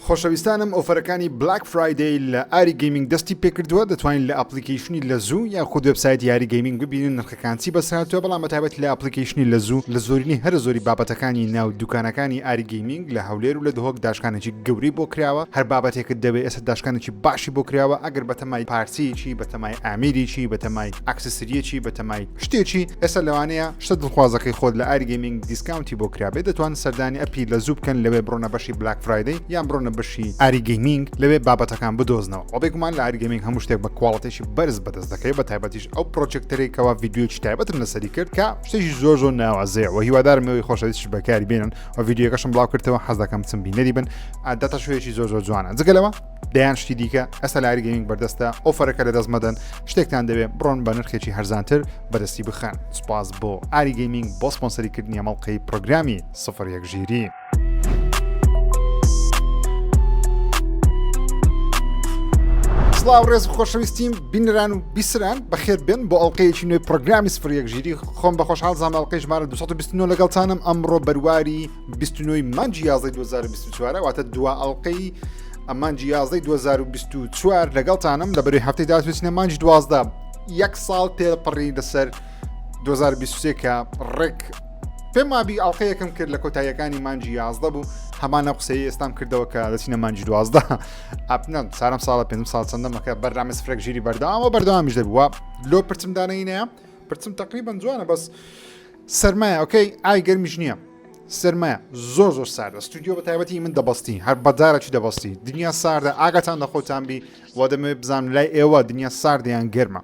خۆشەویستانم offer ەکانی Black Friday لە ئاری گەیمینگ دەستی پێکردووە دەتوانین لە application ی لە زوو یان خود وێبسایت یاری گەیمینگ ببینن نرخەکان چی بەسەرهاتووە بەڵام بەتایبەت لە application ی لە زوو لە زۆرینەی هەرە زۆری بابەتەکانی ناو دوکانەکانی ئاری گەیمینگ لە هەولێر و لە دهۆک داشکانێکی گەورەی بۆ کراوە هەر بابەتێکت دەوێت ئێستا داشکانێکی باشی بۆ کراوە ئەگەر بەتەمای پارچەیەکی بەتەمای ئامیرێکی بەتەمای accessory یەکی بەتەمای شتێکی ئێستا لەوانەیە شتە دڵخوازەکەی خۆت لە ئاری گەیمینگ discount ی بۆ کرابێت دەتوان سەردانی app ی لە زوو بکەن لەوێ بڕۆنە بەشی Black Friday یان بڕۆنە بەشی ئاری گەیمینگ لەوێ بابەتەکان بدۆزنەوە وە بێگومان لە ئاری گەیمینگ هەموو شتێک بە quality ێکی بەرز بەدەست دەکەوێت بە تایبەتیش ئەو projector ێک کەوا ڤیدیۆیەکی تایبەتم لەسەری کرد کە شتێکی زۆر زۆر ناوازەیە و هیوادارم ئەوەی خۆشەویستیش بەکاری بێنن و ڤیدیۆکەشم بڵاو کردەوە حەز دەکەم بچم بینەری بن data show یەکی زۆر زۆر جوانە جگە لەوە دەیان شتی دیکە ئەستا لە ئاری گەیمینگ بەردەستە offer ەکە لەدەست مەدەن شتێکتان دەوێت بڕۆن بە نرخێکی هەرزانتر بەدەستی بخەن سوپاس بۆ ئاری گەیمینگ بۆ سپۆنسەری کردنی ئەمەڵقەی پرۆگرامی 01 ژیری. سڵاو ڕێز خۆشەویستیم بینران و بیسران بەخێر بێن بۆ ئەڵلقەیەکی نوێی پرۆگرامی سفر یەک ژیری خۆم بە خۆشحاڵ زانم ئەڵلقەی ژمارە 229 لەگەڵتانم ئەمڕۆ بەرواری 29 مانگی 11 2024 واتە دوا ئەڵلقەی مانگی 11 2024 لەگەڵتانم لە بەروی هەفتەی داهاتوو مانگی 12 یەک ساڵ تێپەڕی لەسەر 2023 کە ڕێک پێم وابی ئەڵلقەیەکم کرد لە کۆتاییەکانی مانگی 11 بوو هەمانە قسەی ئێستام کردەوە کە دەچینە مانگی 12 ئەپنە سارم ساڵە پێ ساڵ چەندەمەکە بەرنامە سفرەک ژیری بەردەوامە بەردەوامیش دەبووە لۆ پرچم دانەینەیە پرچم تقریبا جوانە بەس سەرمایە okay ئای گەرمیش نییە سەرمایە زۆر زۆر ساردە ستودیۆ بە تایبەتی من دەبەستی هەر بەدارەکی دەبەستی دنیا ساردە ئاگاتان لە خۆتان بی و دەمەوێت بزانم لای ئێوە دنیا ساردیان گەرمە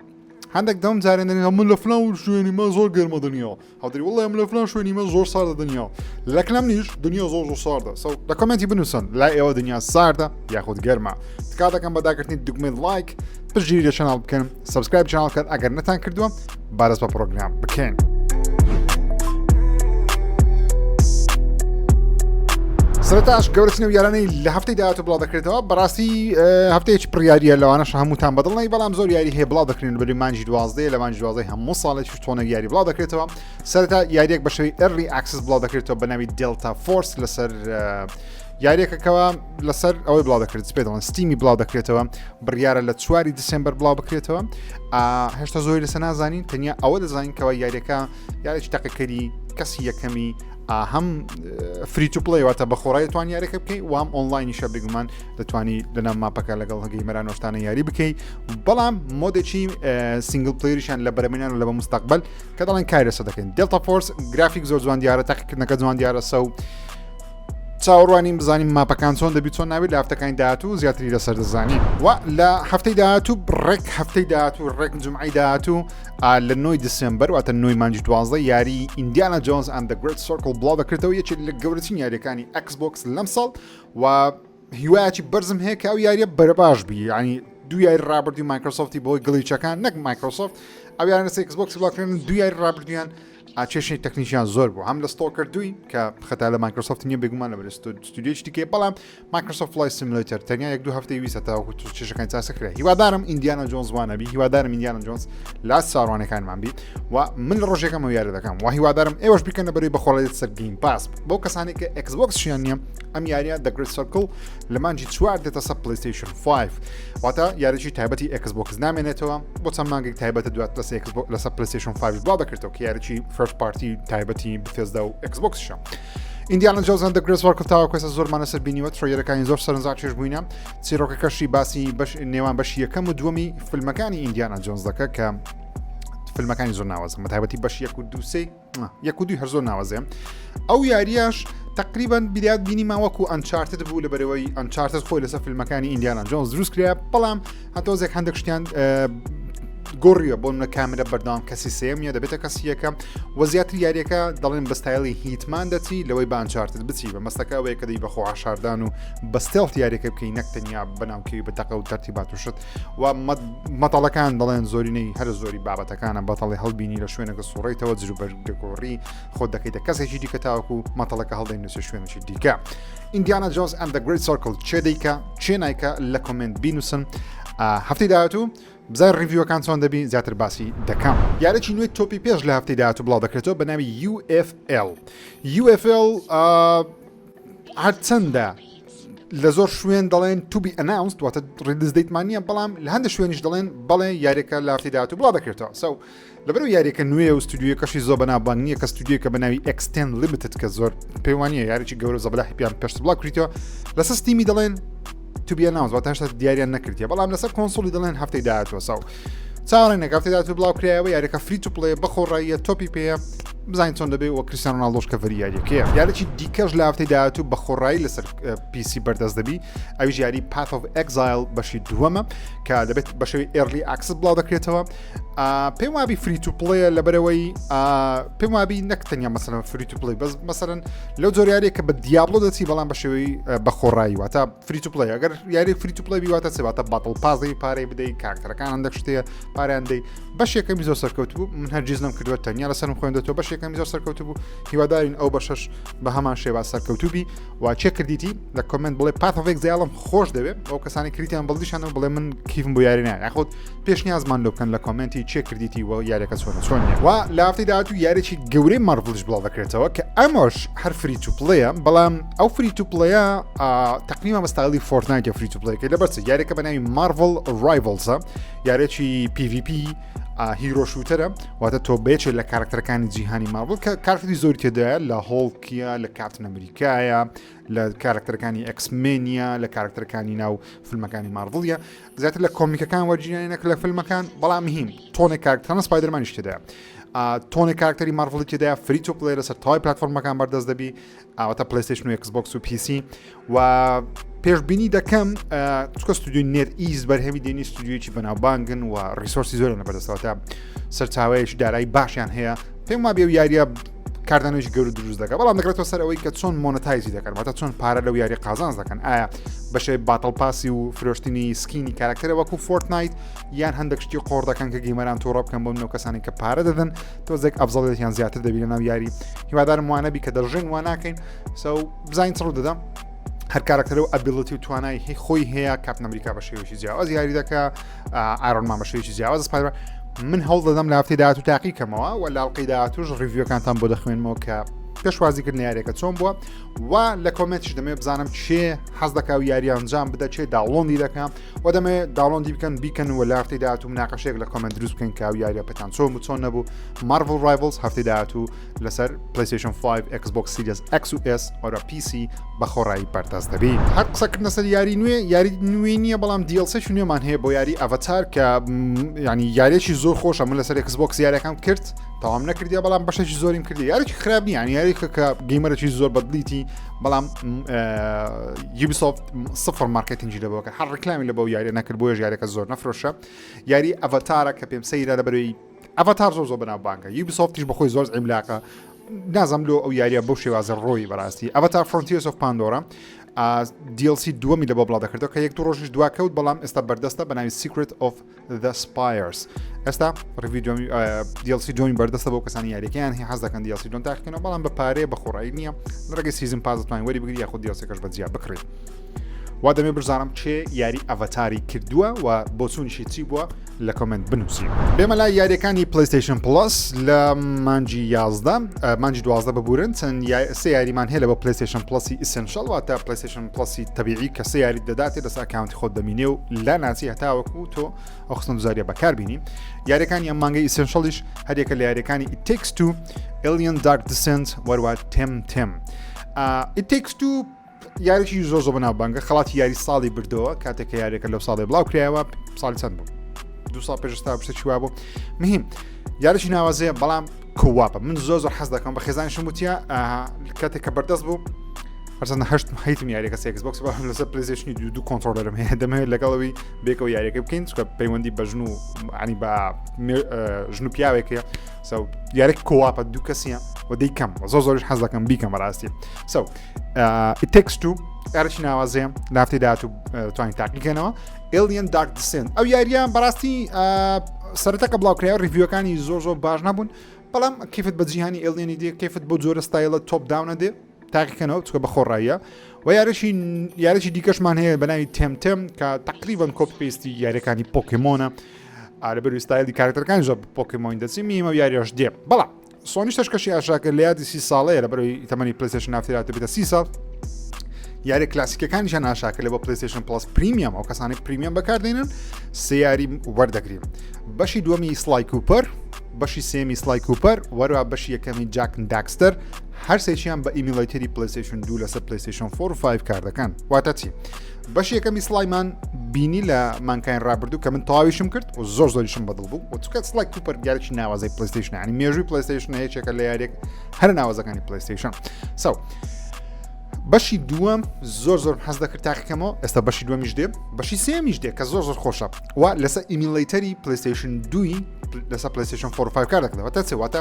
هەندێک دەم جارێن دەنێن من لە فلان شوێنی مە زۆر گەرمە دنیا هەڵدری وڵی من لە فلان شوێنی مە زۆر ساردە دنیا لە کلام نیش دنیا زۆر زۆر ساردە so لە comment ی بنووسن لای ئێوە دنیا ساردە یاخود گەرمە تکا دەکەم بە داگرتنی دوگمەی لایک پشتگیری لە channel بکەن subscribe channel کەن ئەگەر نەتان کردووە با دەست بە پرۆگرام بکەین. سەرەتاش گەورەترین ئەو یارانەی لە هەفتەی داهاتوو بڵاو دەکرێتەوە بەڕاستی هەفتەیەکی پڕیاریە لەوانەش هەمووتان بەدڵ نەی بەڵام زۆر یاری هەیە بڵاو دەکرێن بەری مانگی دوازدەیە لە مانگی دوازدەی هەموو ساڵێکی تۆنێک یاری بڵاو دەکرێتەوە سەرەتا یاریەک بە شێوەی early access بڵاو دەکرێتەوە بە ناوی Delta Force لەسەر یاریەکەکەوە لەسەر ئەوەی بڵاو دەکرێت پێ دەڵێن Steam ی بڵاو دەکرێتەوە بڕیارە لە چواری دیسمبەر بڵاو بکرێتەوە هێشتا زۆری لەسەر نازانین تەنیا ئەوە دەزانین کەەوە یاریەکە یاریی تەقەکەری کەسی یەکەمی هەم free to play واتە بە خۆڕای توان یاریەکە بکەی وام ئۆنلاینیشە بێگومان دەتوانی لەناو map ەکە لەگەڵ gamer ان وشتانە یاری بکەی بەڵام mode ێکی single player یشان لە بەرەمێنان لە بە مستەقبل کە دەڵێن کاری لەسەر دەکەین Delta Force گرافیک زۆر جوان دیارە تاقیکردنەکە جوان دیارە so چاوەڕوانین بزانین map ەکان چۆن دەبی چۆن ناوی لە هەفتەکانی داهاتوو زیاتری لەسەر دەزانین و لە هەفتەی داهاتوو ڕێک هەفتەی داهاتوو ڕێک جمعی داهاتوو لە نۆی دیسمبەر واتە نۆی مانگی دوازدە یاری Indiana Jones and the Great Circle بڵاو دەکرێتەوە یەکێک لە گەورەترین یاریەکانی Xbox لەم ساڵ و هیوایەکی بەرزم هەیە کە ئەو یاریە بەرەباش بی ینی دوو یاری ڕابردوی Microsoft ی بۆی glitch ەکان نەک Microsoft ئەو یارانە Xbox بڵاوکردن دوو یاری ڕابردویان کێشەی تەکنیکیان زۆر بوو هەم لە Stalker دووی کە خەتا لە Microsoft نییە بێگومان لە ستودیۆی دیکە بەڵام Microsoft Flight Simulator تەنیا یەک دوو هەفتەی ویستە تاوەکو تو کێشەکانی چارەسەر کرا هیوادارم Indiana Jones وانە بی هیوادارم Indiana Jones لا چاوەڕوانەکانمان بی و من لە ڕۆژێکەم ئەو یاری دەکەم و هیوادارم ئێوەش بیکەنە بەری بەخۆڵێت سەر Game Pass بۆ کەسانی کە Xbox شیان نییە ئەم یاریە The Great Circle لە مانگی چوار دێتە سەر PlayStation 5 واتە یاریی تایبەتی Xbox نامێنێتەوە بۆ چەند مانگێک تایبەتە دوات لەسەر Xbox لەسەر PlayStation 5 بڵاو دەکرێتەوە کە یاریی first party تایبەتی Bethesda و Xbox شە. Indiana Jones and the Great Circle تاوەکو ئێستا زۆرمان لەسەر بینیوە trailer ەکانی زۆر سەرنجڕاکێش بووینە چیرۆکەکەشی باسی بەش نێوان بەشی یەکەم و دووەمی فیلمەکانی Indiana Jones دەکە کە فیلمەکانی زۆر ناوازە بەتایبەتی بەش یەک و دووسێ یەک و دووی هەر زۆر ناوازەیە ئەو یاریاش تقریبا بیرات بینیمان وەکو Uncharted بوو لە بەرەوەی Uncharted خۆی لەسەر فیلمەکانی Indiana Jones دروست کرا بەڵام هەتۆزێک هەندێک شتیان گۆڕیە بۆ منە کامرە بەردەوام کەسی سێمیە دەبێتە کەسی یەکەم و زیاتر یاریەکە دەڵێن بە style ی Hitman دەچی لەوەی بە Uncharted بچی بە مەستەکە ئەوەیە کە دەی بەخۆ عشاردان و بە stealth یاریەکە بکەی نەک تەنیا بەناوکەوی بە تەقە و تەرتیبات و شت و مەتەڵەکان دەڵێن زۆرینەی هەر زۆری بابەتەکانە بەتەڵی هەڵبینی لە شوێنەکە سوڕیتەوە جلوبەرگ دەگۆڕی خۆت دەکەیتە کەسێکی دیکە تاوەکو مەتەڵەکە هەڵدەین نووسە شوێنێکی دیکە Indiana Jones and the Great Circle چێ دەیکە چێ نایکە لە comment بینوسن هەفتەی داهاتوو بزانین review ەکان چۆن دەبی زیاتر باسی دەکەم یارێکی نوێی تۆپی پێش لە هەفتەی داهاتوو بڵاو دەکرێتەوە بە ناوی UFL UFL هەرچەندە. لە زۆر شوێن دەڵێن to be announced واتە release date مان نییە بەڵام لە هەندێک شوێنیش دەڵێن بەڵێ یاریەکە لە هەفتەی داهاتوو بڵاو دەکرێتەوە so لەبەرو یاریەکە نوێ و ستودیوەکەشی زۆر بەناوبانگ نییە کە ستودیوکە بە ناوی Extend Limited کە زۆر پێوانە یاریی گەورە زەبەلاحی پیان پێشتر بڵاو کردیەوە لەسەر Steam ی دەڵێن to be announced واتە هێشتا دیاریان نەکردیە بەڵام لەسەر console ی دەڵێن هەفتەی داهاتووە so چاوەڕێ نەکە هەفتەی داهاتوو بڵاو کرایەوە یاریەکە free to play بەخۆڕاییە تۆپی پێیە بزانین چۆن دەبێ وە کریستیانۆ رۆناڵدۆش cover ی یاریەکەیە یاریی دیکەش لە هەفتەی داهاتوو بە خۆڕایی لەسەر PC بەردەست دەبی ئەویش یاری Path of Exile بەشی دووەمە کە دەبێت بە شێوەی early access بڵاو دەکرێتەوە پێم وابی free to play ە لەبەرەوەی پێم وابی نەک تەنیا مەسەلەن free to play بەس مەسەرەن لەو جۆریارێک کە بە Diablo دەچی بەڵام بە شێوەی بە خۆڕایی واتە free to play ئەگەر یاری free to play بیواتە سێواتە battle pass ی پارەی بدەی کارکتەرەکان هەندێک شتەیە پاریان دەی بەشێکەمی زۆر سەرکەوت بوو من هەرگیز نەم کردووە تەنیا لەسەرم خوێندێتەوە بەشێکەمی زۆر سەرکەوت بوو هیوادارین ئەو بەشەش بە هەمان شێوا سەرکەوتوو بی و چێ کردیتی لە comment بڵێ Path of Exile م خۆش دەوێت ئەو کەسانی کریتیان بەڵدیشانەوە بڵێ من کیفم بۆ یاری نایە یاخود پێشنیازمان لۆ بکەن لە comment ی چێ کردیتی و یاریەکە چۆنە چۆن نیە و لە هەفتەی داهاتوو یاریی گەورەی Marvel یش بڵاو دەکرێتەوە کە ئەمەش هەر free to play ە بەڵام ئەو free to play ە تقریبا بە ستایلی Fortnite free to play ەکەی لەبەر چ یاریەکە بە ناوی Marvel Rivals ە یاریی PvP hero shooter ە واتە تۆ بێچێت لە کارکتەرەکانی جیهانی Marvel کە کارکتەری زۆری تێدایە لە Hulk ە لە کاپتن ئەمریکایە لە کارکتەرەکانی X-Men ە لە کارکتەرەکانی ناو فیلمەکانی Marvel ە زیاتر لە کۆمیکەکان وەرگیرانە نەک لە فیلمەکان بەڵام هیم تۆنێک کارکتەرە Spider-Man یش تێدایە تۆنێک کارکتەری Marvel ی تێدایە free to play لەسەر تەواوی پلتفۆرمەکان بەردەست دەبی ئاواتە PlayStation و Xbox و PC و پێشبینی دەکەم چکە ستودیۆی NetEase بەرهەمی دێنی ستودیویی بەناوبانگن و resource ی زۆرە بەدەستەوە تا سەرچاوەیەکی دارایی باشیان هەیە پێم وا بێ و یاریە کاردانەوەی گەورە دروست دەکات بەڵام دەکرێتەوە سەر ئەوەی کە چۆن monetize ی دەکەن واتە چۆن پارە لەو یاری قازانج دەکەن ئایا بەشێ battle pass ی و فرۆشتنی skin ی کارکتەرە وەکو Fortnite یان هەندێک شتی قۆڕ دەکەن کە gamer ان تووڕە بکەن بۆ منەوە کەسانی کە پارە دەدەن تۆزێک ئەفزەڵێتیان زیاتر دەبی لە ناو یاری هیوادارم وانەبی کە دەژێن وا ناکەین so بزانین چ ڕوو دەدا هەر کارکتەرە و ability و توانای هی خۆی هەیە کاپتن ئەمریکا بە شێوەیەکی جیاواز یاری دەکا Iron Man بە شێوەیەکی جیاواز Spider من هەوڵ دەدەم لە هەفتەی داهاتوو تاقیکەمەوە و لە ئەڵقەی داهاتووش review ەکانتان بۆ دەخوێنمەوە کە پێشوازیکردن یاریەکە چۆن بووە و لە comment یش دەمێ بزانم چێ حەز دەکا و یاری ئەنجام بدە چێ download ی دەکەم و دەمێ download ی بکەن بیکەن و لە هەفتەی داهاتوو مناقەشێک لە comment دروست بکەن کە یاریە پێتان چۆن و چۆن نەبوو Marvel Rivals هەفتەی داهاتوو لەسەر PlayStation 5 Xbox Series X و S وەرە PC بە خۆڕایی بەردەست دەبی. هەر قسەکردنە سەر یاری نوێ یاری نوێ نییە بەڵام DLC نوێمان هەیە بۆ یاری ئەڤەتار کە ینی یاریێکی زۆر خۆشە من لەسەر Xbox یاریەکەم کرد تەوام نەکردی بەڵام بەشێکی زۆریم کردی یاریی خراپ نییە یانی یاریکە کە gamer ێکی زۆر بەدلیتی بەڵام Ubisoft سفر مارکتینگی لەبەوە کرد هەر ڕیکلامی لە بۆ یاریە نەکرد بۆیە یاریەکە زۆر نەفرۆشە یاری ئەڤەتارە کە پێم سەیرە لە بەرەی ئەڤەتار زۆر زۆر بەناوبانگە Ubisoft یش بەخۆی زۆر عیملاقە نازم لۆ ئەو یاریە بەو شێوازە ڕۆی بەڕاستی Avatar Frontiers of Pandora DLC دووەمی لە بۆ بڵاو دەکردەوە کە یەک دوو ڕۆژیش دواکەوت بەڵام ئێستا بەردەستە بە ناوی Secret of the Spires ئێستا review دووەمی DLC دووەمی بەردەستە بۆ کەسانی یاریەکەیان هەیە حەز دەکەن DLC دووەم تاقیکەنەوە بەڵام بە پارەیە بە خۆڕایی نییە لە ڕێگەی season pass دەتوانین وەری بگری یاخود DLC ەکەش بە جیا بکڕیت وا دەمێ بزانم کێ یاری ئەڤەتاری کردووە و بۆچوونیشی چی بووە لە comment بنووسی بێمە لای یاریەکانی PlayStation Plus لە مانجی 11 مانجی 12 ببورن چەند سێ یاریمان هەیە لە بۆ PlayStation Plus ی Essential واتە PlayStation Plus ی تەبیعی کە سێ یاری دەداتێ لەسەر account ی خۆت دەمینێ و لا ناچی هەتاوەکو تۆ ئەو خستن بەکاربینی یاریەکانی ئەم مانگەی Essential یش هەریەکە لە یاریەکانی It Takes Two Alien Dark Descent وەروە Temtem It Takes Two یاریی زۆر زۆر بەناوبانگە خەڵاتی یاری ساڵی بردەوە کاتێک کە یاریەکە لەو ساڵی بڵاو کرایەوە ساڵی چەند بوو دو ساڵ پێش ئێستا شتێکی وا بوو مهم یاریی ناوازەیە بەڵام co-op ە من زۆر زۆر حەز دەکەم بە خێزانیشم وتیە کاتێک کە بەردەست بوو هەرچەندە هەشت هەیتم یاریەکە سێکس بۆکس بەڵام لەسەر PlayStation ی دوو دوو controller م هەیە دەمەوێت لەگەڵەوەی بێکەوە یاریەکە بکەین چکە پەیوەندی بە ژن و عنی بە ژن و پیاوێکەیە so یاریک co-op ە دوو کەسیە و دەیکەم زۆر زۆریش حەز دەکەم بیکەم بەڕاستی so It Takes Two یاریی ناوازەیە لە هەفتەی داهاتوو توانین تاقیکەنەوە Alien Dark Descent ئەو یاریە بەڕاستی سەرەتا کە بڵاوکرای review ەکانی زۆر زۆر باش نەبوون بەڵام کیفت بە جیهانی Alien ی دێ کیفت بۆ جۆرە style ە top down ە دێ تاقیکەنەوە چکە بە خۆڕاییە و یاریی یاریی دیکەشمان هەیە بە ناوی Temtem کە تقریبان copy paste ی یاریەکانی پۆکێمۆنە ئارەبەر ستایلی کارکتەرەکان زۆر پۆکێمۆین دەچی میمە یاریش دێ بەڵام سۆنیش تەشکەشی ئاشکرا کرد لە یادی سی ساڵەیە لە بەرەوەی تەمەنی PlayStation نافترات بێتە سی ساڵ. یاری کلاسیکەکانیشان ئاشاکە لە بۆ PlayStation Plus Premium ئەو کەسانی Premium بەکاردێنن سێ یاری وەردەگرین بەشی دووەمی Sly Cooper بەشی سێمی Sly Cooper وەروە بەشی یەکەمی Jak Daxter هەرسێکیان بە emulator ی PlayStation 2 لەسەر PlayStation 4 و 5 کار دەکەن واتە چی بەشی یەکەمی Sly مان بینی لە مانکاین ڕابردوو کە من تەواویشم کرد و زۆر زۆریشم بەدڵ بوو و چکە Sly Cooper یاریی ناوازەی PlayStation ینی مێژووی PlayStation یەکێکە لە یاریێک هەر ناوازەکانی PlayStation so بەشی دووەم زۆر زۆر حەز دەکرد تاقیکەمەوە ئێستا بەشی دووەمیش دێ بەشی سێمیش دێ کە زۆر زۆر خۆشە و لەسەر emulator ی PlayStation دوی لەسەر PlayStation 4 5 کار دەکەەوە تا چێ واتە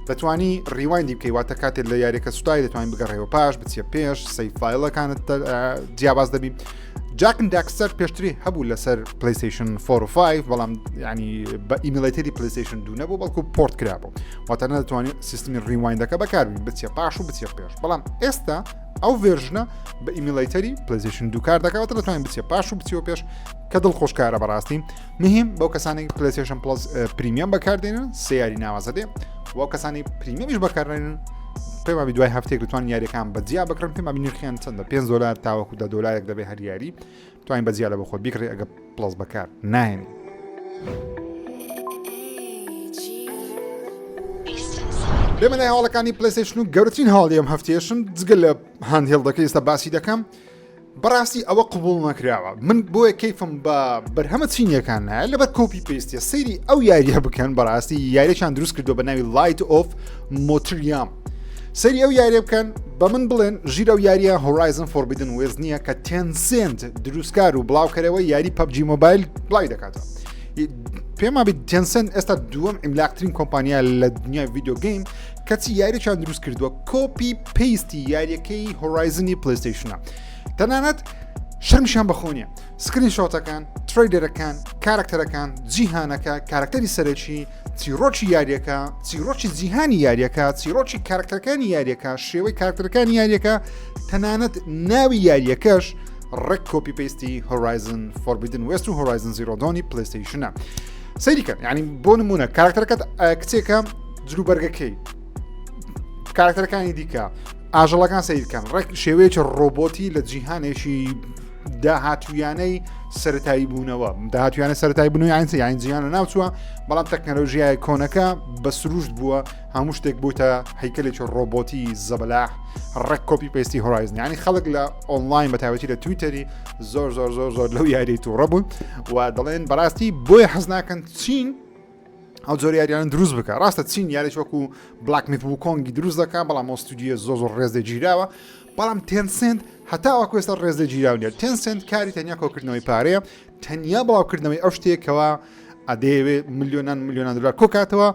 دەتوانی rewind ی بکەی واتە کاتێک لە یاریەکە سوتای دەتوانین بگەڕێەوە پاش بچیە پێش save file ەکانت جیاواز دەبی Jak Daxter پێشتری هەبوو لەسەر PlayStation 4 و 5 بەڵام ینی بە emulator ی PlayStation دوو نەبوو بەڵکو port کرابوو واتە نەدەتوانانی سیستمی rewind ەکە بەکاربین بچیە پاش و بچیە پێش بەڵام ئێستا ئەو version ە بە emulator ی PlayStation دوو کار دەکات دەتوانین بچێ پاش و بچیەوە پێش کە دڵخۆشکارە بەڕاستی مهم بەو کەسانی PlayStation Plus Premium بەکاردێنن سێ یاری ناوازە دێ و کەسانی Premium یش بەکارێنن پێم وابی دوای هەفتێک دەتوان یاریەکان بە جیا بکڕن پێم وابی نرخیان چەندە 5 دلار تاوەکو دە دلارێک دەبێ هەر یاری توانین بە جیا لە بۆ خۆت بیکڕی ئەگە Plus بەکار ناهێنی. بێمە لای هەواڵەکانی PlayStation و گەورەترین هەواڵی ئەم هەفتەیەشم جگە لە handheld ەکەی ئێستا باسی دەکەم بەڕاستی ئەوە قبول نەکراوە من بۆیە کەیفم بە بەرهەمە چینیەکان نایە لەبەر copy paste ە سەیری ئەو یاریە بکەن بەڕاستی یاریێکیان دروست کردو بە ناوی Light of Motiram سەیری ئەو یاریە بکەن بە من بڵێن ژیر ئەو یاریە Horizon Forbidden West نییە کە Tencent دروستکار و بڵاوکەرەوە یاری PUBG Mobile بڵاوی دەکاتەوە پێما بیت Tencent ئێستا دووەم عیملاقترین کۆمپانیا لە دنیای video game کەچی یاریێکیان دروست کردووە copy paste ی یاریەکەی Horizon ی PlayStation ە تەنانەت شەرمیشان بەخۆ نیە screenshot ەکان trailer ەکان کارکتەرەکان جیهانەکە کارکتەری سەرەکی چیرۆکی یاریەکە چیرۆکی جیهانی یاریەکە چیرۆکی کارکتەرەکانی یاریەکە شێوەی کارکتەرەکانی یاریەکە تەنانەت ناوی یاریەکەش ڕێک copy paste ی Horizon Forbidden West و Horizon Zero Dawn ی PlayStation ە سەیریکەن یعنی بۆ نمونە کارکتەرەکەت کچێکە جلوبەرگەکەی کارکتەرەکانی دیکە ئاژەڵەکان سیرکەن ڕێک شێوەیەکی ڕۆبۆتی لە جیهانێکی داهاتویانەی سەتایی بوونەوە داهاتویانە سەتای بوون یان یان جیهانە ناوچووە بەڵام تەکنەلۆژیای کۆنەکە بە سروشت بووە هەموو شتێک بووتە هەیکلێکی ڕۆبۆتی زەبەلاح ڕێک copy paste ی Horizon ینی خەڵک لە ئۆنلاین بە تایبەتی لە تویتەری زۆر زۆر زۆر زۆر لەو یاری تووڕە بوون و دەڵێن بەڕاستی بۆیە حەز ناکەن چین ئەو جۆر یاریانە دروست بکە ڕاستە چین یاریش وەکو Black Myth Wukong ی دروست دەکات بەڵام ئەو ستودیۆ زۆر زۆر ڕێز دەگیراوە بەڵام Tencent هەتا وەکو ئێستا ڕێز دەگیراو نیە Tencent کاری تەنیا کۆکردنەوەی پارەیە تەنیا بڵاوکردنەوەی ئەو شتێکەوە ئەدەیەوێ ملیۆنان ملیۆنان دلار کۆکاتەوە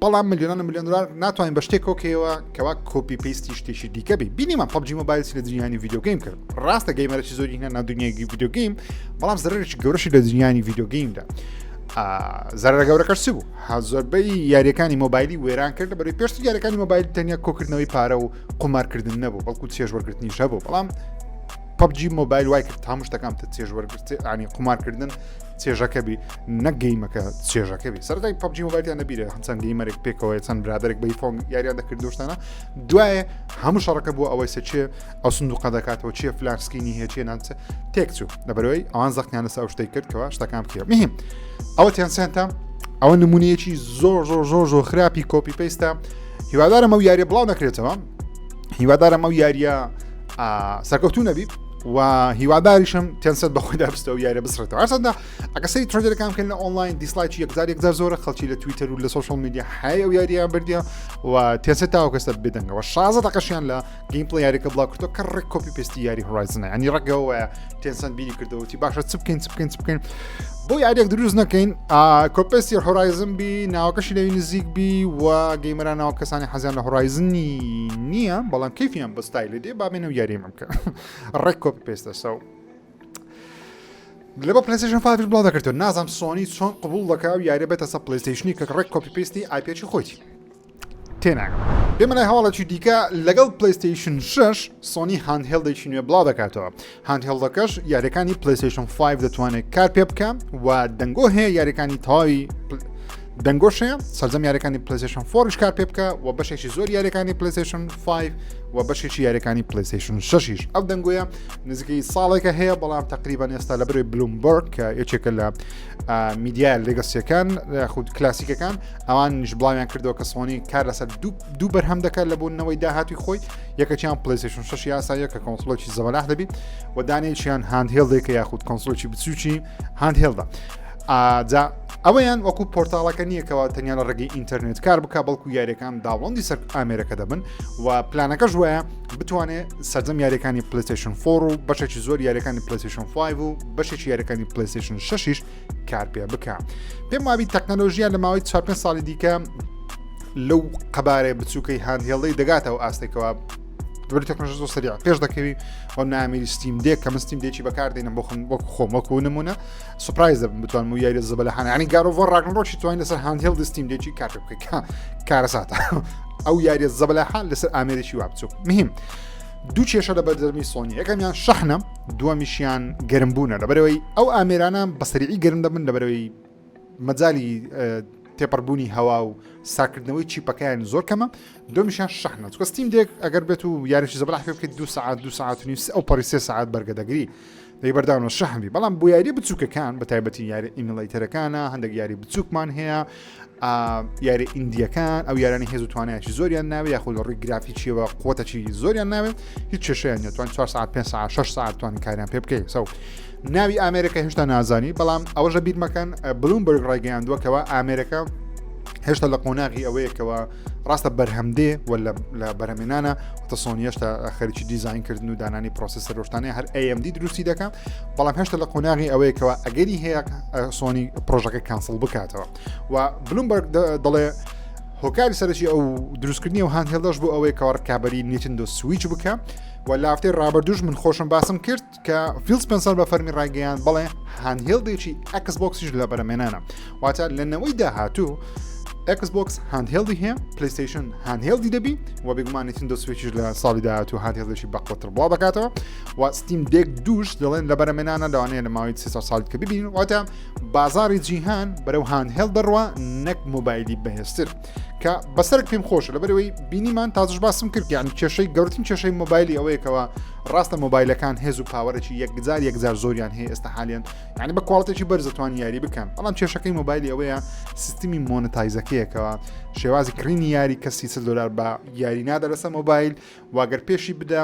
بەڵام ملیۆنان ملیۆن دلار ناتوانین بە شتێک کۆکەوە کەوا copy paste ی شتێکی دیکە بی بینیمان PUBG Mobile لە دنیانی video game کرد ڕاستە gamer ێکی زۆری هەنا ناو دنیای video game بەڵام زەرەرێکی گەورەشی لە دنیانی video game دا زەرەرە گەورەکەش چ بوو زۆربەی یاریەکانی مۆبایلی وێران کرد بەری پێشتر یاریەکانی مۆبایل تەنیا کۆکردنەوەی پارە و قومارکردن نەبوو بەڵکو چێژ وەرگرتنیش هەبوو بەڵام PUBG Mobile وای کرد هەموو شتەکان تە چێژ وەرگرت ینی قومارکردن چێژەکە بی نەک game ەکە چێژەکە بی سەرای PUBG Mobile یان نەبیرە هەم چەند gamer ێک پێکەوە چەند برادێک بەی phone یاریان دەکرد دوشتانە دوایە هەموو شەڕەکە بوو ئەوەی سە چێ ئەو سندوقە دەکاتەوە چیە فلان skin ی هەیە چیە نانچە تێکچوو لەبەرەوەی ئەوان زەختیان لەسەر ئەو شتەی کرد کەوا شتەکان بکە مهم ئەوە Tencent ە ئەوە نمونەیەکی زۆر زۆر زۆر زۆر خراپی copy paste ە هیوادارم ئەو یاریە بڵاو نەکرێتەوە هیوادارم ئەو یاریە سەرکەوتو نەبی و هیواداریشم Tencent بەخۆیدا بستەوە یاریە بسڕێتەوە هەرچەندە ئەگە سەیری trailer ەکان بکەن لە ئۆنلاین dislike ی یەکجار یەکجار زۆرە خەڵکی لە تویتەر و لە social media های ئەو یاریان بردیە و Tencent تاوەکو ئێستا بێدەنگەوە 16 دقەشیان لە gameplay یاریەکە بڵاو کردەوە کە ڕێک copy paste ی یاری Horizon ە ینی ڕەگەوە Tencent بیری کردەوە تی باشە چ بکەین چ بکەین چ بکەین بۆ یاریەک دروست نەکەین copy paste ی Horizon بی ناوەکەشی لەوی نزیک بی و gamer ان ناوە کەسانی حەزیان لە Horizon ی نییە بەڵام کەیفیان بە ستایلی دێ بابێنە و یاریم بکە ڕێک copy paste ە so لە بە PlayStation 5 بڵاو دەکرێتەوە نازانم سۆنی چۆن قبول دەکا و یاریە بێتە سە PlayStation ی کە ڕێک copy paste ی IP ێکی خۆیتی تێناگەم. بێمە لای هەواڵێکی دیکە لەگەڵ PlayStation 6 سۆنی handheld ێکی نوێ بڵاو دەکاتەوە handheld ەکەش یاریەکانی PlayStation 5 دەتوانێت کار پێ بکە و دەنگۆ هەیە یاریەکانی تەواوی. دەنگۆش هەیە سەرجەم یاریەکانی PlayStation 4 یش کار پێ بکە و بەشێکی زۆر یاریەکانی PlayStation 5 و بەشێکی یاریەکانی PlayStation 6یش ئەو دەنگۆیە نزیکەی ساڵێکە هەیە بەڵام تقریبان ئێستا لە بەرەی Bloomberg کە یەکێکە لە میدیا legacy یەکان خود کلاسیکەکان ئەوانیش بڵاویان کردەوە کە سۆنی کار لەسەر دوو بەرهەم دەکات لە بوونەوەی داهاتوی خۆی یەکەکیان PlayStation 6 یاساییە کە console ێکی زەبەلاح دەبی و دانێکیان handheld ێکە یاخود console ێکی بچووکی handheld ە جا ئەوەیان وەکو portal ەکە نییە کەەوە تەنیا لە ڕێگەی ئینتەرنێت کار بکە بەڵکو یاریەکان download ی سەر ئامێرەکە دەبن و پلانەکەش وایە بتوانێت سەرجەم یاریەکانی PlayStation 4 و بەشێکی زۆر یاریەکانی PlayStation 5 و بەشێکی یاریەکانی PlayStation 6یش کار پێ بکە پێم وابی تەکنەلۆژییا لە ماوەی 4 ساڵی دیکە لەو قەبارەیە بچووکەی handheld ەی دەگاتەوە ئاستێکەوە بەری تەکنەلۆژیا زۆر سەریع پێش دەکەوی و نامیری Steam Deck کە من Steam Deck ی بەکاردێنم بۆ خۆم وەک خۆم وەکو نمونە surprise دەبم بتوانم و یاری زەبەلەحانە ینی God of War Ragnarok ی توانین لەسەر handheld Steam Deck ی کار بکەی کە کارەساتە ئەو یاریە زەبەلاحە لەسەر ئامێرێکی وا بچوک مهم دوو کێشە لە بەردەرمی سۆنی یەکەمیان شەحنە دووەمیشیان گەرمبوونە لەبەرەوەی ئەو ئامێرانە بەسەریعی گەرم دەبن لەبەرەوەی مەجای تێپەڕبوونی هەوا و ساکردنەوەی chip ەکەیان زۆر کەمە دومیشان شەحنە چکە Steam Deck ئەگەر بێت و یاریی زەبەلاح پێ بکەیت دو سعات دو سعات و نیو ئەو پەڕی سێ سعات بەرگە دەگری دەی بەرداونە شەحن بی بەڵام بۆ یاری بچووکەکان بە تایبەتی یاری emulator ەکانە هەندێک یاری بچووکمان هەیە یاری indie یەکان ئەو یارانی هێز و توانایکی زۆریان ناوێ یاخود لە ڕووی گرافیکیەوە قوتەکی زۆریان ناوێت هیچ کێشەیان نیە توان 4 ساعت 5 ساعت 6 ساعت توان کاریان پێ بکەیت so ناوی ئامێرەکە هێشتا نازانی بەڵام ئەوەشە بیر مەکەن Bloomberg ڕایگەیاندووە کەوا ئامێرەکە هێشتا لە قۆناغی ئەوەیەکەوە ڕاستە بەرهەمدێ و لە بەرهەمێنانە وتە سۆنی هێشتا خەریکی دیزاینکردن و دانانی processor ۆشتانەیە هەر AMD دروستی دەکە بەڵام هێشتا لە قۆناغی ئەوەیەکەوە ئەگەری هەیە سۆنی پرۆژەکە cancel بکاتەوە و Bloomberg دەڵێ هۆکاری سەرەکی ئەو دروستکردنی و handheld ەش بۆ ئەوەیە کەوا ڕکابەری Nintendo Switch بکە و لافتەی ڕابردوش من خۆشم باسم کرد کە فیل سپنسەر بە فەرمی ڕایگەیاند بەڵێ handheld ێکی Xbox یش لە بەرەمێنانە واتە لە نەوەی داهاتوو Xbox handheld ی هەیە PlayStation handheld ی دەبی و بێگومان Nintendo Switch یش لە ساڵی داهاتوو handheld ێکی بەقوتر بڵاو دەکاتەوە و Steam Deck دووش دەڵێن لە بەرەمێنانە لەوانەیە لە ماوەی سێ ساڵی کە ببین واتە بازاری جیهان بەرەو handheld دەڕوا نەک مۆبایلی بەهێزتر کە بەسەرک پێم خۆشە لەبەرەوەی بینیمان تازش باسم کرد یان کێشەی گەورترین کێشەی مۆبایلی ئەوەیەکەوە ڕاستە مۆبایلەکان هێز و power ێکی یەکجار یەکجار زۆریان هەیە ئێستا حالیان یعنی بە quality ێکی بەرز دەتوان یاری بکەن بەڵام کێشەکەی مۆبایلی ئەوەیە سیستمی monetize ەکەیەکەوە شێوازی کڕینی یاری کەسی 40 دلار بە یاری نادە لەسەر مۆبایل واگەر پێشی بدە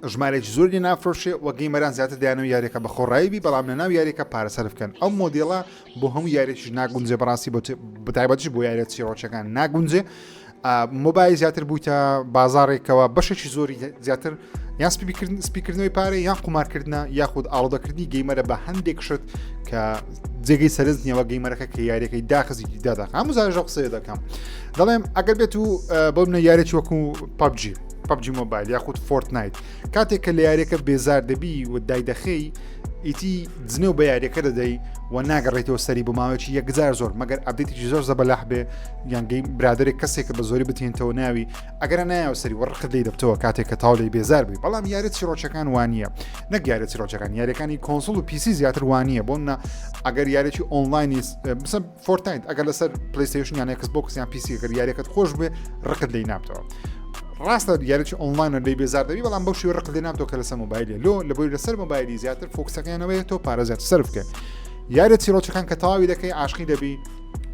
ژمارێکی زۆر لێ نافرۆشێ و gamer ان زیاتر دەیانەوە یاریەکە بە خۆڕایی بی بەڵام لە ناو یاریەکە پارە سەرف بکەن ئەو مۆدێڵە بۆ هەموو یاریێکیش ناگونجێ بەڕاستی بۆ بەتایبەتیش بۆ یاریە چیڕۆچەکان ناگونجێ مۆبایل زیاتر بوویتە بازارێکەوە بەشێکی زۆری زیاتر یان سپیکردنەوەی پارە یان قومارکردە یاخود ئاڵۆدەکردنی gamer ە بە هەندێک شت کە جێگەی سەرنج نیەوە gamer ەکە کە یاریەکەی داخزی دادا هەموو زاژە قسەیە دەکەم دەڵێم ئەگەر بێت و بۆ منە یاریی وەکو PUBG PUBG Mobile یاخود Fortnite کاتێک کە لە یاریەکە بێزار دەبی و دایدەخەی ئیتی جنێو بە یاریەکە دەدەی و ناگەڕێتەوە سەری بۆ ماوەیەکی یەکجار زۆر مەگەر update ێکی زۆر زەبەلاح بێ یان گەی برادێک کەسێکە بە زۆری بتێنتەوە ناوی ئەگەر نایەوە سەری وەڕخت لی دەبتەوە کاتێک کە تاو لی بێزار بووی بەڵام یاری چیرۆچەکان وانە نەک یاری چیرۆچەکان یاریەکانی console و PC زیاتر وانە بۆ نە ئەگەر یارێکی ئۆنلاینی بسە Fortnite ئەگەر لەسەر PlayStation یان Xbox یان PC گەر یاریەکەت خۆش بێ ڕقت لی نابتەوە ڕاستە یاریی ئۆنلاینە لی بێزار دەبی بەڵام بەو شێوە ڕقت لێ نابتەوە کە لەسەر مۆبایلی لۆ لە بۆی لەسەر مۆبایلی زیاتر focus ەکەیانەوەیە تۆ پارە زیاتر سەرف بکە یاریە چیرۆچەکان کە تەواوی دەکەی عاشقی دەبی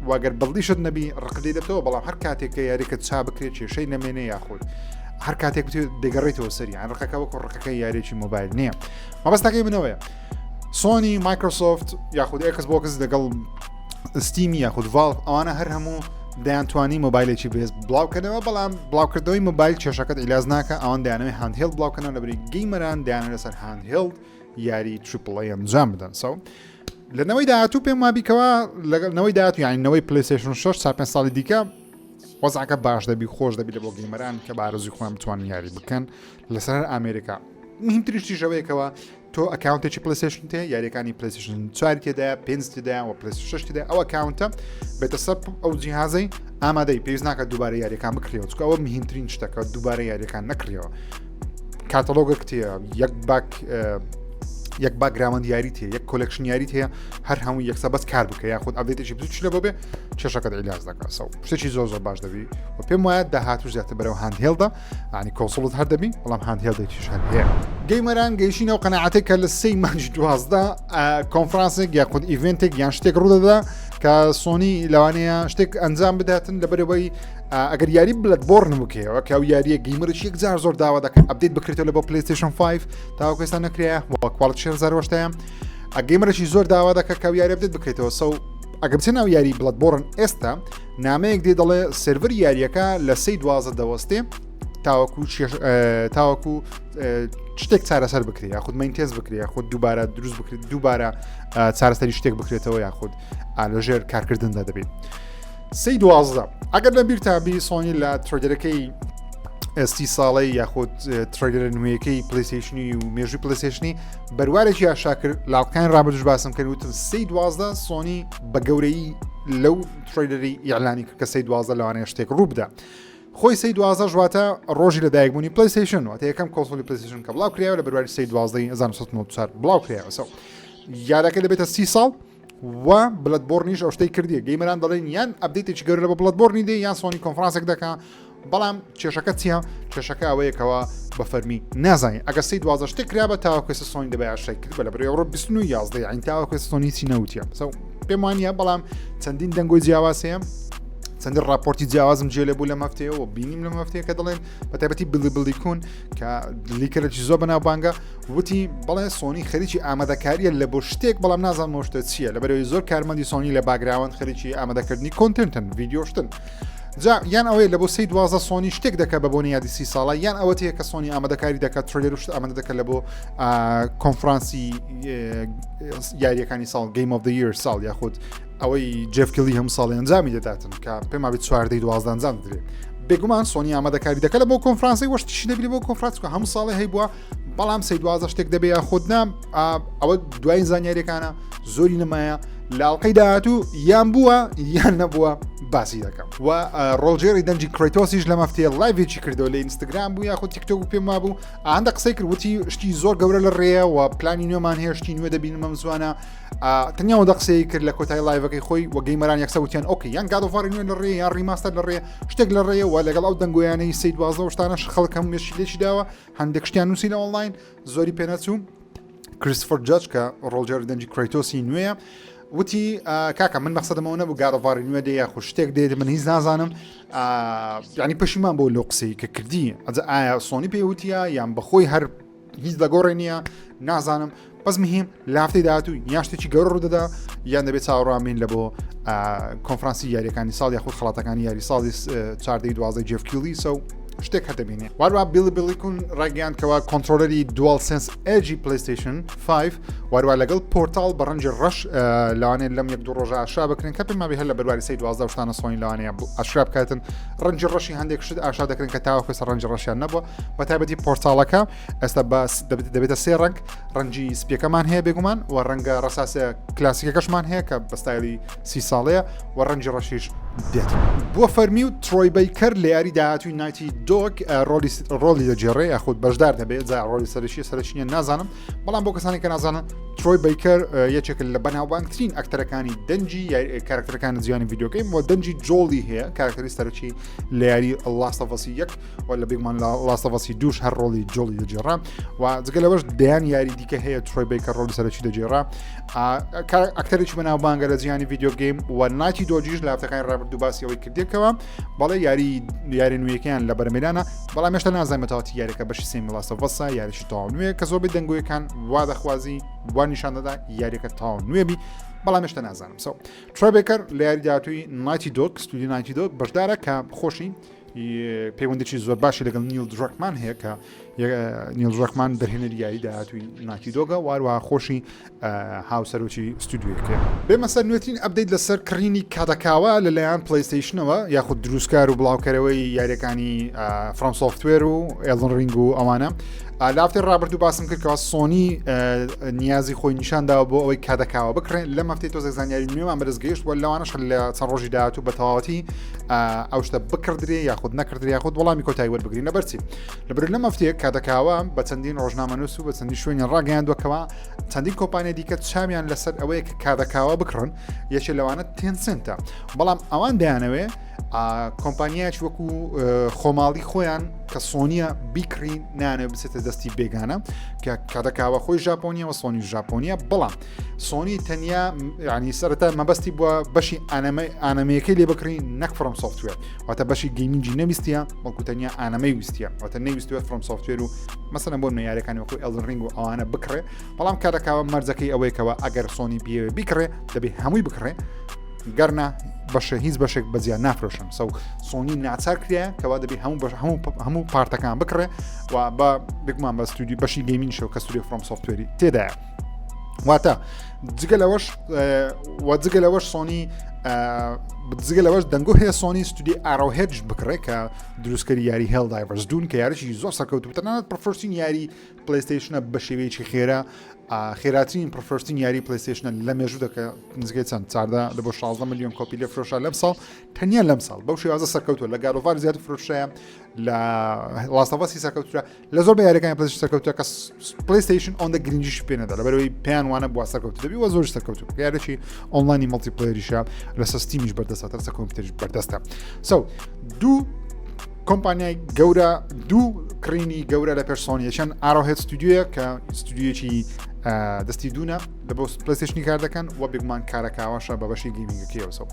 واگەر بەڵیشت نەبی ڕقت لێ دەبتەوە بەڵام هەر کاتێک کە یاریەکە چا بکرێت کێشەی نەمێنێ یاخود هەر کاتێک بتێت دەگەڕێتەوە سەریان ڕقەکە وەکو ڕقەکە یاریی مۆبایل نییە مەبەستەکەی منەوەیە سۆنی مایکرۆسۆفت یاخود Xbox لەگەڵ Steam ی یاخود Valve ئەوانە هەر هەموو دەیانتوانی مۆبایلێکی بێز بڵاوکردنەوە بەڵام بڵاوکردنەوەی مۆبایل کێشەکەت عیلاج ناکە ئەوان دەیانەوەی handheld بڵاوکەنەوە لەبری gamer ان دەیانەوێت لەسەر handheld یاری triple A ئەنجام بدەن so لە نەوەی داهاتوو پێم وابیکەوە لەگەڵ نەوەی داهاتوو یانی نەوەی PlayStation 6 تا 5 ساڵی دیکە وەزعەکە باش دەبی خۆش دەبی لە بۆ gamer ان کە بارزی خۆیان بتوانن یاری بکەن لەسەر هەر ئامێرەکە مهمترین شتیش ئەوەیەکەوە تۆ account ێکی PlayStation تێ یاریەکانی PlayStation چوار تێدایە پێنج تێدایە و PlayStation شش تێدایە ئەو account ە بێتە سەر ئەو جیهازەی ئامادەی پێویست ناکات دووبارە یاریەکان بکڕیەوە چونکە ئەوە مهمترین شتەکە دووبارە یاریەکان نەکڕیەوە catalog ەک تێ یەک back. یەک background یاریت هەیە یەک collection یاریت هەیە هەر هەموو یەکسە بەس کار بکە یاخود update ێکی بچوکی لە بۆ بێ کێشەکەت عیلاج دەکات so شتێکی زۆر زۆر باش دەبی و پێم وایە داهاتوش زیاتر بەرەو handheld ە ینی console ت هەر دەبی بەڵام handheld ێکیش هەر هەیە. gamer ان گەیشتینەوە قەناعەتێک کە لە سێی مانگی 12 کۆنفرانسێک یاخود event ێک یان شتێک ڕوودەدا کە سۆنی لەوانەیە شتێک ئەنجام بداتن لەبەرەوەی ئەگەر یاری Bloodborne بکەیەوە کە ئەو یاریە gamer ێکی یەکجار زۆر داوا دەکەن update بکرێتەوە لە بۆ PlayStation 5 تاوەکو ئێستا نەکرایە وە quality 60 هەشتایە gamer ێکی زۆر داوا دەکە کە یاری update بکرێتەوە so ئەگەر بچێ ناو یاری Bloodborne ئێستا نامەیەک دێ دەڵێ سێرڤەری یاریەکە لە سەی 12 دەوەستێ تاوەکو تاوەکو شتێک چارەسەر بکرێ یاخود maintenance بکرێ یاخود دووبارە دروست بکرێت دووبارە چارەسەری شتێک بکرێتەوە یاخود لەژێر کارکردندا دەبێت. سەی 12 ئەگەر لە بیرتان بی سۆنی لە trailer ەکەی ئێستی ساڵەی یاخود trailer ە نوێیەکەی PlayStation ی و مێژوی PlayStation ی بەروارێکی ئاشا کرد لاڵکان ڕابردوش باسم کرد وتم سەی 12 سۆنی بە گەورەی لەو trailer ی ئیعلانی کرد کە سەی 12 لەوانەیە شتێک ڕوو بدە خۆی سەی 12 ژواتە ڕۆژی لە دایکبوونی PlayStation واتە یەکەم console ی PlayStation کە بڵاو کرایەوە لە بەرواری سەی 12 1994 بڵاو کرایەوە so یارەکە دەبێتە سی ساڵ و Bloodborne یش ئەو شتەی کردیە gamer ان دەڵێن یان update ێکی گەورە بە Bloodborne ی دێ یان سۆنی کۆنفرانسێک دەکا بەڵام کێشەکە چییە کێشەکە ئەوەیەکەوە بە فەرمی نازانین ئەگە سی دوازە شتێک کرا بە تاوەکو سۆنی دەبێ ئاشای کرد بە لە بەرەی ئەوڕۆ 29 11 یعنی تاوەکو سۆنی چی نەوتیە so پێم وانە بەڵام چەندین دەنگۆی جیاواز هەیە چەندین راپۆرتی جیاوازم جێ لە بوو لە مەفتەیەوە بینیم لە مەفتەیە کە دەڵێن بە تایبەتی بلی بلی کون کە leaker ێکی زۆر بەناوبانگە وتی بەڵێ سۆنی خەریکی ئامادەکاریە لە بۆ شتێک بەڵام نازانم ئەو شتە چییە لەبەرەوەی زۆر کارمەندی سۆنی لە background خەریکی ئامادەکردنی content ن ڤیدیۆ شتن جا یان ئەوەیە لە بۆ سی دوازە سۆنی شتێک دەکە بە بۆنی یادی سی ساڵە یان ئەوە تەیە کە سۆنی ئامادەکاری دەکات trailer و شت ئامادە دەکە لە بۆ کۆنفرانسی یاریەکانی ساڵ Game of the Year ساڵ یاخود ئەوەی جێف کیلی هەموو ساڵی ئەنجامی دەداتن کە پێما بێت چواردەی دوازدە ئەنجام دەدرێت بێگومان سۆنی ئامادەکاری دەکە لە بۆ کۆنفرانسی وەشتیشی دەبی بۆ کۆنفرانس کە هەموو ساڵی هەیبووە بەڵام سی دوازە شتێک دەبێ یاخود نا ئەوە دوایین زانیاریەکانە زۆری نمایە لاڵقەی داهاتوو یان بووە یان نەبووە باسی دەکەم و ڕۆڵگێڕی دەنگی کرێتۆسیش لە مەفتەیە live ێکی کردەوە لە ئینستاگرام بوو یاخود تیکتۆک و پێم وابوو ئاندە قسەی کرد وتی شتی زۆر گەورە لە ڕێیە و پلانی نوێمان هەیە شتی نوێ دەبینم ئەم زوانە تەنیا وەدە قسەی کرد لە کۆتای live ەکەی خۆی و gamer ان یەکسە وتیان okay یان God of War ی نوێ لە ڕێ یان remaster لە ڕێ شتێک لە ڕێیە و لەگەڵ ئەو دەنگۆیانەی سی دوازدە شتانەش خەڵک هەموو مێشکی لێکی داوە هەندێک شتیان نووسی لە ئۆنلاین زۆری پێنەچوو کریستفۆر جاج کە ڕۆڵگێڕی دەنگی کرەیتۆسی نوێیە وتی کاکە من مەقسەدەمەوە نەبوو God of War ی نوێ دێ یاخود شتێک دێت من هیچ نازانم ینی پەشیمان بۆ لەو قسەی کە کردی ئەجا ئایا سۆنی پێوتیە یان بەخۆی هەر هیچ لەگۆڕێ نییە نازانم بەس مهم لە هەفتەی داهاتوو یان شتێکی گەورە ڕوودەدا یان دەبێت چاوەڕوان لە بۆ کۆنفرانسی یاریەکانی ساڵ یاخود خەڵاتەکانی یاری ساڵی چاردەی دوازدە جێف کیلی so شتێک هەر دەبینێ واروە بیلی بیلی کون ڕاگەیان کەوا controller ی DualSense Edge ی PlayStation 5 واروە لەگەڵ Portal بە ڕەنگی ڕەش لەوانەیە لەم یەک دوو ڕۆژە ئاشکرا بکرێن کە پێم وابێ هەر لە بەرواری سەی دوازدە شتانە سۆنی لەوانەیە ئاشکرا بکاتن ڕەنگی ڕەشی هەندێک شت ئاشکرا دەکرێن کە تاوەکو ئێستا ڕەنگی ڕەشیان نەبووە بە تایبەتی Portal ەکە ئێستا باس دەبێتە سێ ڕەنگ ڕەنگی سپیەکەمان هەیە بێگومان و ڕەنگە ڕەساسە کلاسیکەکەشمان هەیە کە بە ستایلی سی ساڵەیە و ڕەنگی ڕەشیش دێت بۆ فەرمی و ترۆی بەیکەر لە یاری داهاتوی Naughty Dog ڕۆلی ڕۆلی دەگێڕێ یاخود بەشدار دەبێت جا ڕۆلی سەرەکی سەرەکیە نازانم بەڵام بۆ کەسانی کە نازانن ترۆی بەیکەر یەکێک لە بەناوبانگترین ئەکتەرەکانی دەنگی کارکتەرەکانی جیهانی video game و دەنگی جۆڵی هەیە کارکتەری سەرەکی لە یاری Last of Us ی یەک و لە بێگومان لە Last of Us ی دووش هەر ڕۆڵی جۆڵی دەگێڕا و جگە لەوەش دەیان یاری دیکە هەیە ترۆی بەیکەر ڕۆڵی سەرەکی دەگێڕا ئەکتەرێکی بەناوبانگە لە جیهانی video game و Naughty Dog یش لە هەفتەکانی ڕابردوو باسی ئەوەی کردێکەوە بەڵێ یاری یاری نوێیەکەیان لە بەرمێدانە بەڵام هێشتا نازانم بەتەواوەتی یاریەکە بەشی سێمی Last of Us ە یاریشی تەواو نوێ کە زۆربەی دەنگۆیەکان وا دەخوازی وا نیشان دەدا یاریەکە تەواو نوێ بی بەڵام هێشتا نازانم so ترۆی بێکەر لە یاری داهاتووی Naughty Dog ستودیو Naughty Dog بەشدارە کە خۆشی پەیوەندێکی زۆر باشی لەگەڵ نیل دراکمان هەیە کە نیل دراکمان دەرهێنەری یاری داهاتووی Naughty Dog ە واروە خۆشی هاوسەرۆکی ستودیۆیەکەیە. بێمە سەر نوێترین update لەسەر کڕینی کادەکاوا لەلایەن PlayStation ەوە یاخود دروستکار و بڵاوکەرەوەی یاریەکانی FromSoftware و Elden Ring و ئەوانە. لە هەفتەی ڕابردوو باسم کرد کەوا سۆنی نیازی خۆی نیشانداوە بۆ ئەوەی کادەکاوە بکڕێن. لەم هەفتەی تۆزێک زانیاری نوێمان بەدەست گەیشت و لەوانەش لە چەند ڕۆژی داهاتوو بە تەواوەتی ئەو شتە بکڕدرێ یاخود نەکردرێ یاخود وەڵامی کۆتایی وەربگرین. لەبەرچی؟ لەبەر لەم هەفتەیە کادەکاوە بە چەندین ڕۆژنامەنووس و بە چەندین شوێنی ڕاگەیاندووە چەندین کۆمپانیای دیکە چاویان لەسەر ئەوەیە کە کادەکاوە بکڕن، یەکێ لەوانە تێنسنتە، بەڵام ئەوان دەیانەوێ کۆمپانیایش وەکو خۆماڵی خۆیان کە سۆنیە بیکڕی، نانێ بچێتە دەستی بێگانە کە کادەکاوە خۆی ژاپۆنیەوە سۆنی ژاپۆنیە. بەڵام سۆنی تەنیا ینی سەرەتا مەبەستی بووە بەشی ئانەمەیەکەی لێ بکڕی نەک From Software، واتە بەشی gaming ی نەویستە بەڵکو تەنیا ئانەمەی ویستە، واتە نەویستوە From Software و مەسەلەن بۆ یاریەکانی وەکو Elden Ring و ئەوانە بکڕێ. بەڵام کادەکاوە مەرجەکەی ئەوەیەکەوە ئەگەر سۆنی بیەوێ بیکڕێ دەبێ هەمووی بکڕێ، گەرنا بەشە هیچ بەشێک بەجیا نافرۆشن. so سۆنی ناچار کرایە کەوا دەبێ هەموو بەش هەموو هەموو part ەکان بکڕێ و بە بگومان بە ستودیو بەشی gaming شەوە کە ستودیو From Software ی تێدایە. واتە جگە لەوەش و جگە لەوەش سۆنی جگە لەوەش دەنگۆ هەیە سۆنی ستودی Arrowhead بکڕێ کە دروستکەری یاری Helldivers دوون کە یاریی زۆر سەرکەوتو، تەنانەت پڕفرۆشترین یاری پلەیستەیشنە بە شێوەیەکی خێرا، خێراترین پڕفرۆشترین یاری پلەیستەیشنە لە مێژوو دەکە، نزیکەی چەند چاردە لە بۆ 16 میلیۆن کۆپی لێ فرۆشا لەم ساڵ، تەنیا لەم ساڵ بەو شێوازە سەرکەوتووە. لە God of War زیاتر فرۆشایە، لە Last of Us ی سەرکەوتووە، لە زۆر بە یاریەکانی پلەیستەیشن سەرکەوتووە کە پلەیستەیشن ئەوەندە گرنگیش پێ نەدا لەبەرەوەی پێیان وانە بووە سەرکەوتو دەبی وە زۆر سەرکەوتو. یاریی ئۆنلاینی multiplayer یشە، لەسەر ستیمیش بەردەستە، لەسەر کۆمپیوتەریش بەردەستە. so دوو کۆمپانیای گەورە، دوو کڕینی گەورە لە پێش سۆنیە، چەند Arrowhead ستودیۆیە کە ستودیۆیەکی دەستی دوونە لە بۆ پلەیستەیشنی کار دەکەن و بێگومان کارەکاوەشە بە بەشی gaming ەکەیەوە. so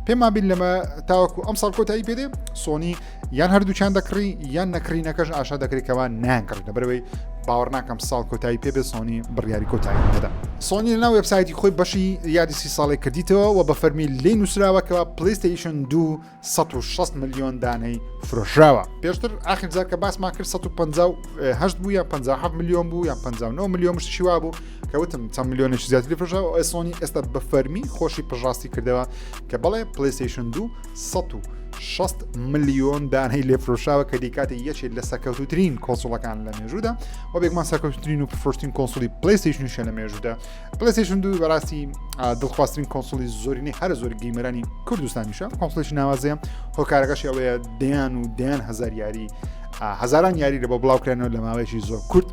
پێمان بین لەمە تاوەکو ئەم ساڵ کۆتایی پێدێ سۆنی یان هەردووچیان دەکڕی یان نەکڕینەکەش ئاشا دەکرێتەوە نانکڕی، لەبەرەوەی باوەڕ ناکەم ساڵ کۆتایی پێ بێ سۆنی بڕیاری کۆتایی نەدا. سۆنی لەناو وێبسایتی خۆی بەشی یادی 30 ساڵی کردیتەوە و بە فەرمی لێ نووسراوەکەوە پلیستەیشن دوو 160 ملیۆن دانەی فرۆشراوە. پێشتر ئاخر جار کە باسمان کرد 158 بوو یان 57 ملیۆن بوو یان 59 ملیۆن شتێکی وا بوو کە وتم چەند ملیۆنێکی زیاتری فرۆشراوە. ئەو سۆنی ئێستا بە فەرمی خۆشی پشتڕاستی کردەوە کە بەڵێ پلیستەیشن دوو 160 ملیۆن دانەی لێ فرۆشراوە کە دیکاتە یەکێک لە سەرکەوتوترین console ەکان لە مێژوودا و بێگومان سەرکەوتوترین و پرفرۆشترین console ی پلیستەیشنیشە لە مێژوودا. پلیستەیشن دوو بەڕاستی دڵخواسترین console ی زۆرینەی هەرە زۆر gamer انی کوردستانیشە، console ێکی ناوازەیە. هۆکارەکەشی ئەوەیە دەیان و دەیان هەزار یاری، هەزاران یاری لە بۆ بڵاوکرانەوە لە ماوەیەکی زۆر کورت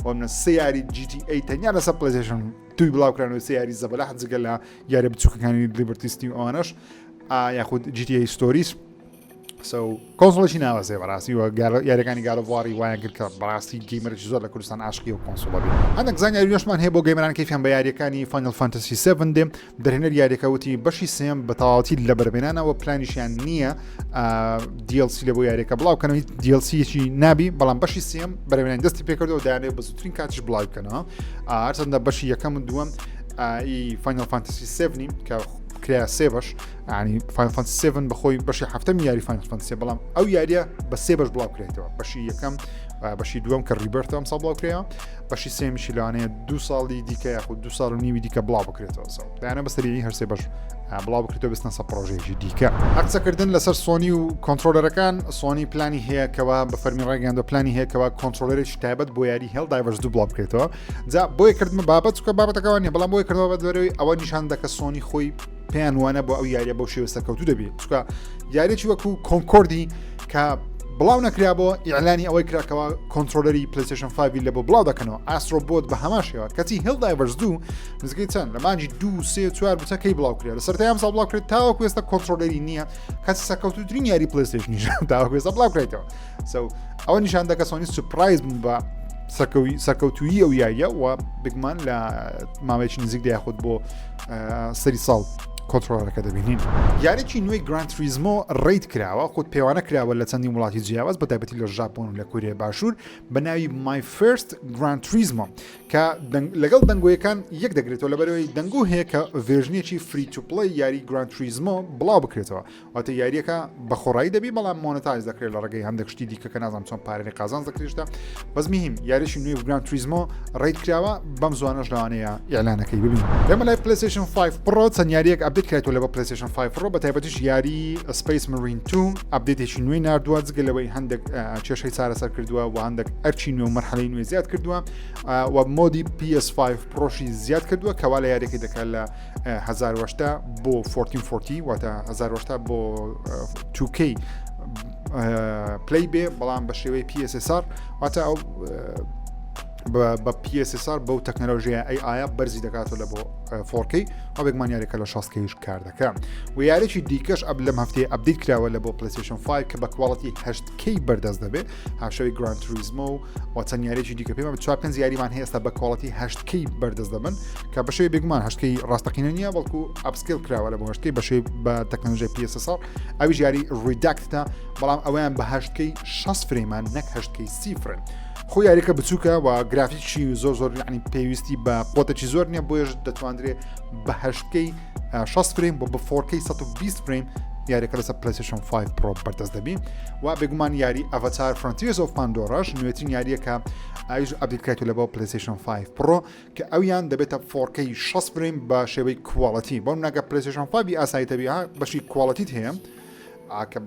و منە سێ یاری GTA تەنیا لەسەر پلیستەیشن دووی بڵاوکرانەوە، سێ یاری زەبەلاح جگە لە یاریە بچووکەکانی Liberty City و ئەوانەش یاخود GTA Stories. so console ێکی ناوازەیە بەڕاستی و یاریەکانی God of War ی وایان کرد کە بەڕاستی gamer ێکی زۆر لە کوردستان عاشقی و console ە بێت. هەندێک زانیاری نوێشمان هەیە بۆ gamer ان کەیفیان بە یاریەکانی Final Fantasy 7 دێ. دەرهێنەر یاریەکە وتی بەشی سێم بە تەواوەتی لە بەربێنانەوە، پلانیشیان نییە DLC لە بۆ یاریەکە بڵاو کەنەوە، هیچ DLCیەکی نابی، بەڵام بەشی سێم بەرەبێنان دەستی پێکردەوە دایانێ بە زووترین کاتیش بڵاو بکەنەوە. هەرچەندە بەشی یەکەم و دووەم ئی Final Fantasy 7 کە کرا سێ بەش، ینی Final Fantasy 7 بەخۆی بەشی هەفتەم یاری Final Fantasy، بەڵام ئەو یاریە بە سێ بەش بڵاو کرێتەوە، بەشی یەکەم، بەشی دووەم کە Rebirth ئەم ساڵ بڵاو کرایەوە، بەشی سێمیشی لەوانەیە 2 ساڵی دیکە یاخود 2 ساڵ و نیوی دیکە بڵاو بکرێتەوە. so دایانە بەسەری هەر سێ بەش بڵاو بکرێتەوە بستنە سە پرۆژەیەکی دیکە. قسەکردن لەسەر سۆنی و controller ەکان، سۆنی پلانی هەیە کەوا بە فەرمی ڕێگەیاندوە پلانی هەیە کەوا controller ێکی تایبەت بۆ یاری Helldivers دوو بڵاو بکرێتەوە. جا بۆیە کردمە بابەت چکە بابەتەکەوە نیە، بەڵام بۆیە کردەوە بە دەرەوەی ئەوە نیشان دەکە سۆنی خۆی پێیان وانە بۆ ئەو یاریە بەو شێوە سەرکەوتو دەبێت، چکە یاریی وەکو Concord ی کە بڵاو نەکرا بۆ ئیعلانی ئەوەی کراکەوە controller ی پلیستشن 5 لە بۆ بڵاو دەکەنەوە، Astro Bot بە هەمان شێوە، کەچی Helldivers دوو نزیکەی چەند لە مانگی دوو سێ چوار بچەکەی بڵاو کرا لە سەرەتای ئەم ساڵ بڵاو کرێت تاوەکو ئێستا controller ی نییە، کەچی سەرکەوتوترین یاری پلیستشنیش تاوەکو ئێستا بڵاو کرێتەوە. so ئەوە نیشان دەکە سۆنی surprise بوون بە سەرکەوتویی ئەو یاریە و بگومان لە ماوەیەکی نزیک یاخود بۆ سەری ساڵ controller ەکە دەبینین. یاریی نوێی Gran Turismo rate کراوە خود پێوانە کراوە لە چەندین وڵاتی جیاواز بە تایبەتی لە ژاپۆن و لە کوریای باشوور بە ناوی My First Gran Turismo کە لەگەڵ دەنگۆیەکان یەک دەگرێتەوە، لەبەرەوەی دەنگۆ هەیە کە version ێکی free to play یاری Gran Turismo بڵاو بکرێتەوە، واتە یاریەکە بە خۆڕایی دەبی بەڵام monetize دەکرێت لە ڕێگەی هەندێک شتی دیکە کە نازانم چۆن پارەی قازانج دەکرێتە. بەس مهم یاریشی نوێی Gran Turismo rate کراوە، بەم زوانەش لەوانەیە ئیعلانەکەی ببین. ئێمە لای پلیستەیشن 5 Pro چەند یاریەک update کرایتەوە لە بە PlayStation 5 Pro بە تایبەتیش یاری Space Marine 2 update ێکی نوێی ناردووە جگە لەوەی هەندێک کێشەی چارەسەر کردووە و هەندێک ئەرچی نوێ و مەرحەلەی نوێ زیاد کردووە و mode ی PS5 Pro شی زیاد کردووە کەوا لە یاریەکەی دەکات لە 1080 بۆ 1440 واتە 1080 بۆ 2K play بێ بەڵام بە شێوەی PSSR واتە ئەو بە PSSR بەو تەکنەلۆژیای ئەی ئایا بەرزی دەکاتەوە لە بۆ 4K و بێگومان یاریەکە لە 60 K یش کار دەکە و یاریی دیکەش ئەب لەم هەفتەیە update کراوە لە بۆ PlayStation 5 کە بە quality 8K بەردەست دەبێت هاوشێوەی Gran Turismo و چەند یاریی دیکە پێمە چوار پێنج یاریمان هەیە ئێستا بە quality 8K بەردەست دەبن کە بەشەوەی بێگومان 8K ڕاستەقینە نییە بەڵکو upscale کراوە لە بۆ 8K بەشەوەی بە تەکنەلۆژیای PSSR ئەویش یاری Redux ە بەڵام ئەویان بە 8K 60 frame ان نەک 8K 30 frame. خۆ یاریەکە بچووکە و گرافیکی زۆر زۆر یعنی پێویستی بە قوتێکی زۆر نییە بۆیش دەتواندرێ بە 8K 60 frame بۆ بە 4K 120 frame یاریەکە لەسەر PlayStation 5 Pro بەردەست دەبی و بێگومان یاری Avatar Frontiers of Pandora ش نوێترین یاریەکە ئایش update کرێت لە بۆ PlayStation 5 Pro کە ئەویان دەبێتە 4K 60 frame بە شێوەی quality بۆم ناگە PlayStation 5 ئاسایی تەبیها بەشی quality ت هەیە کە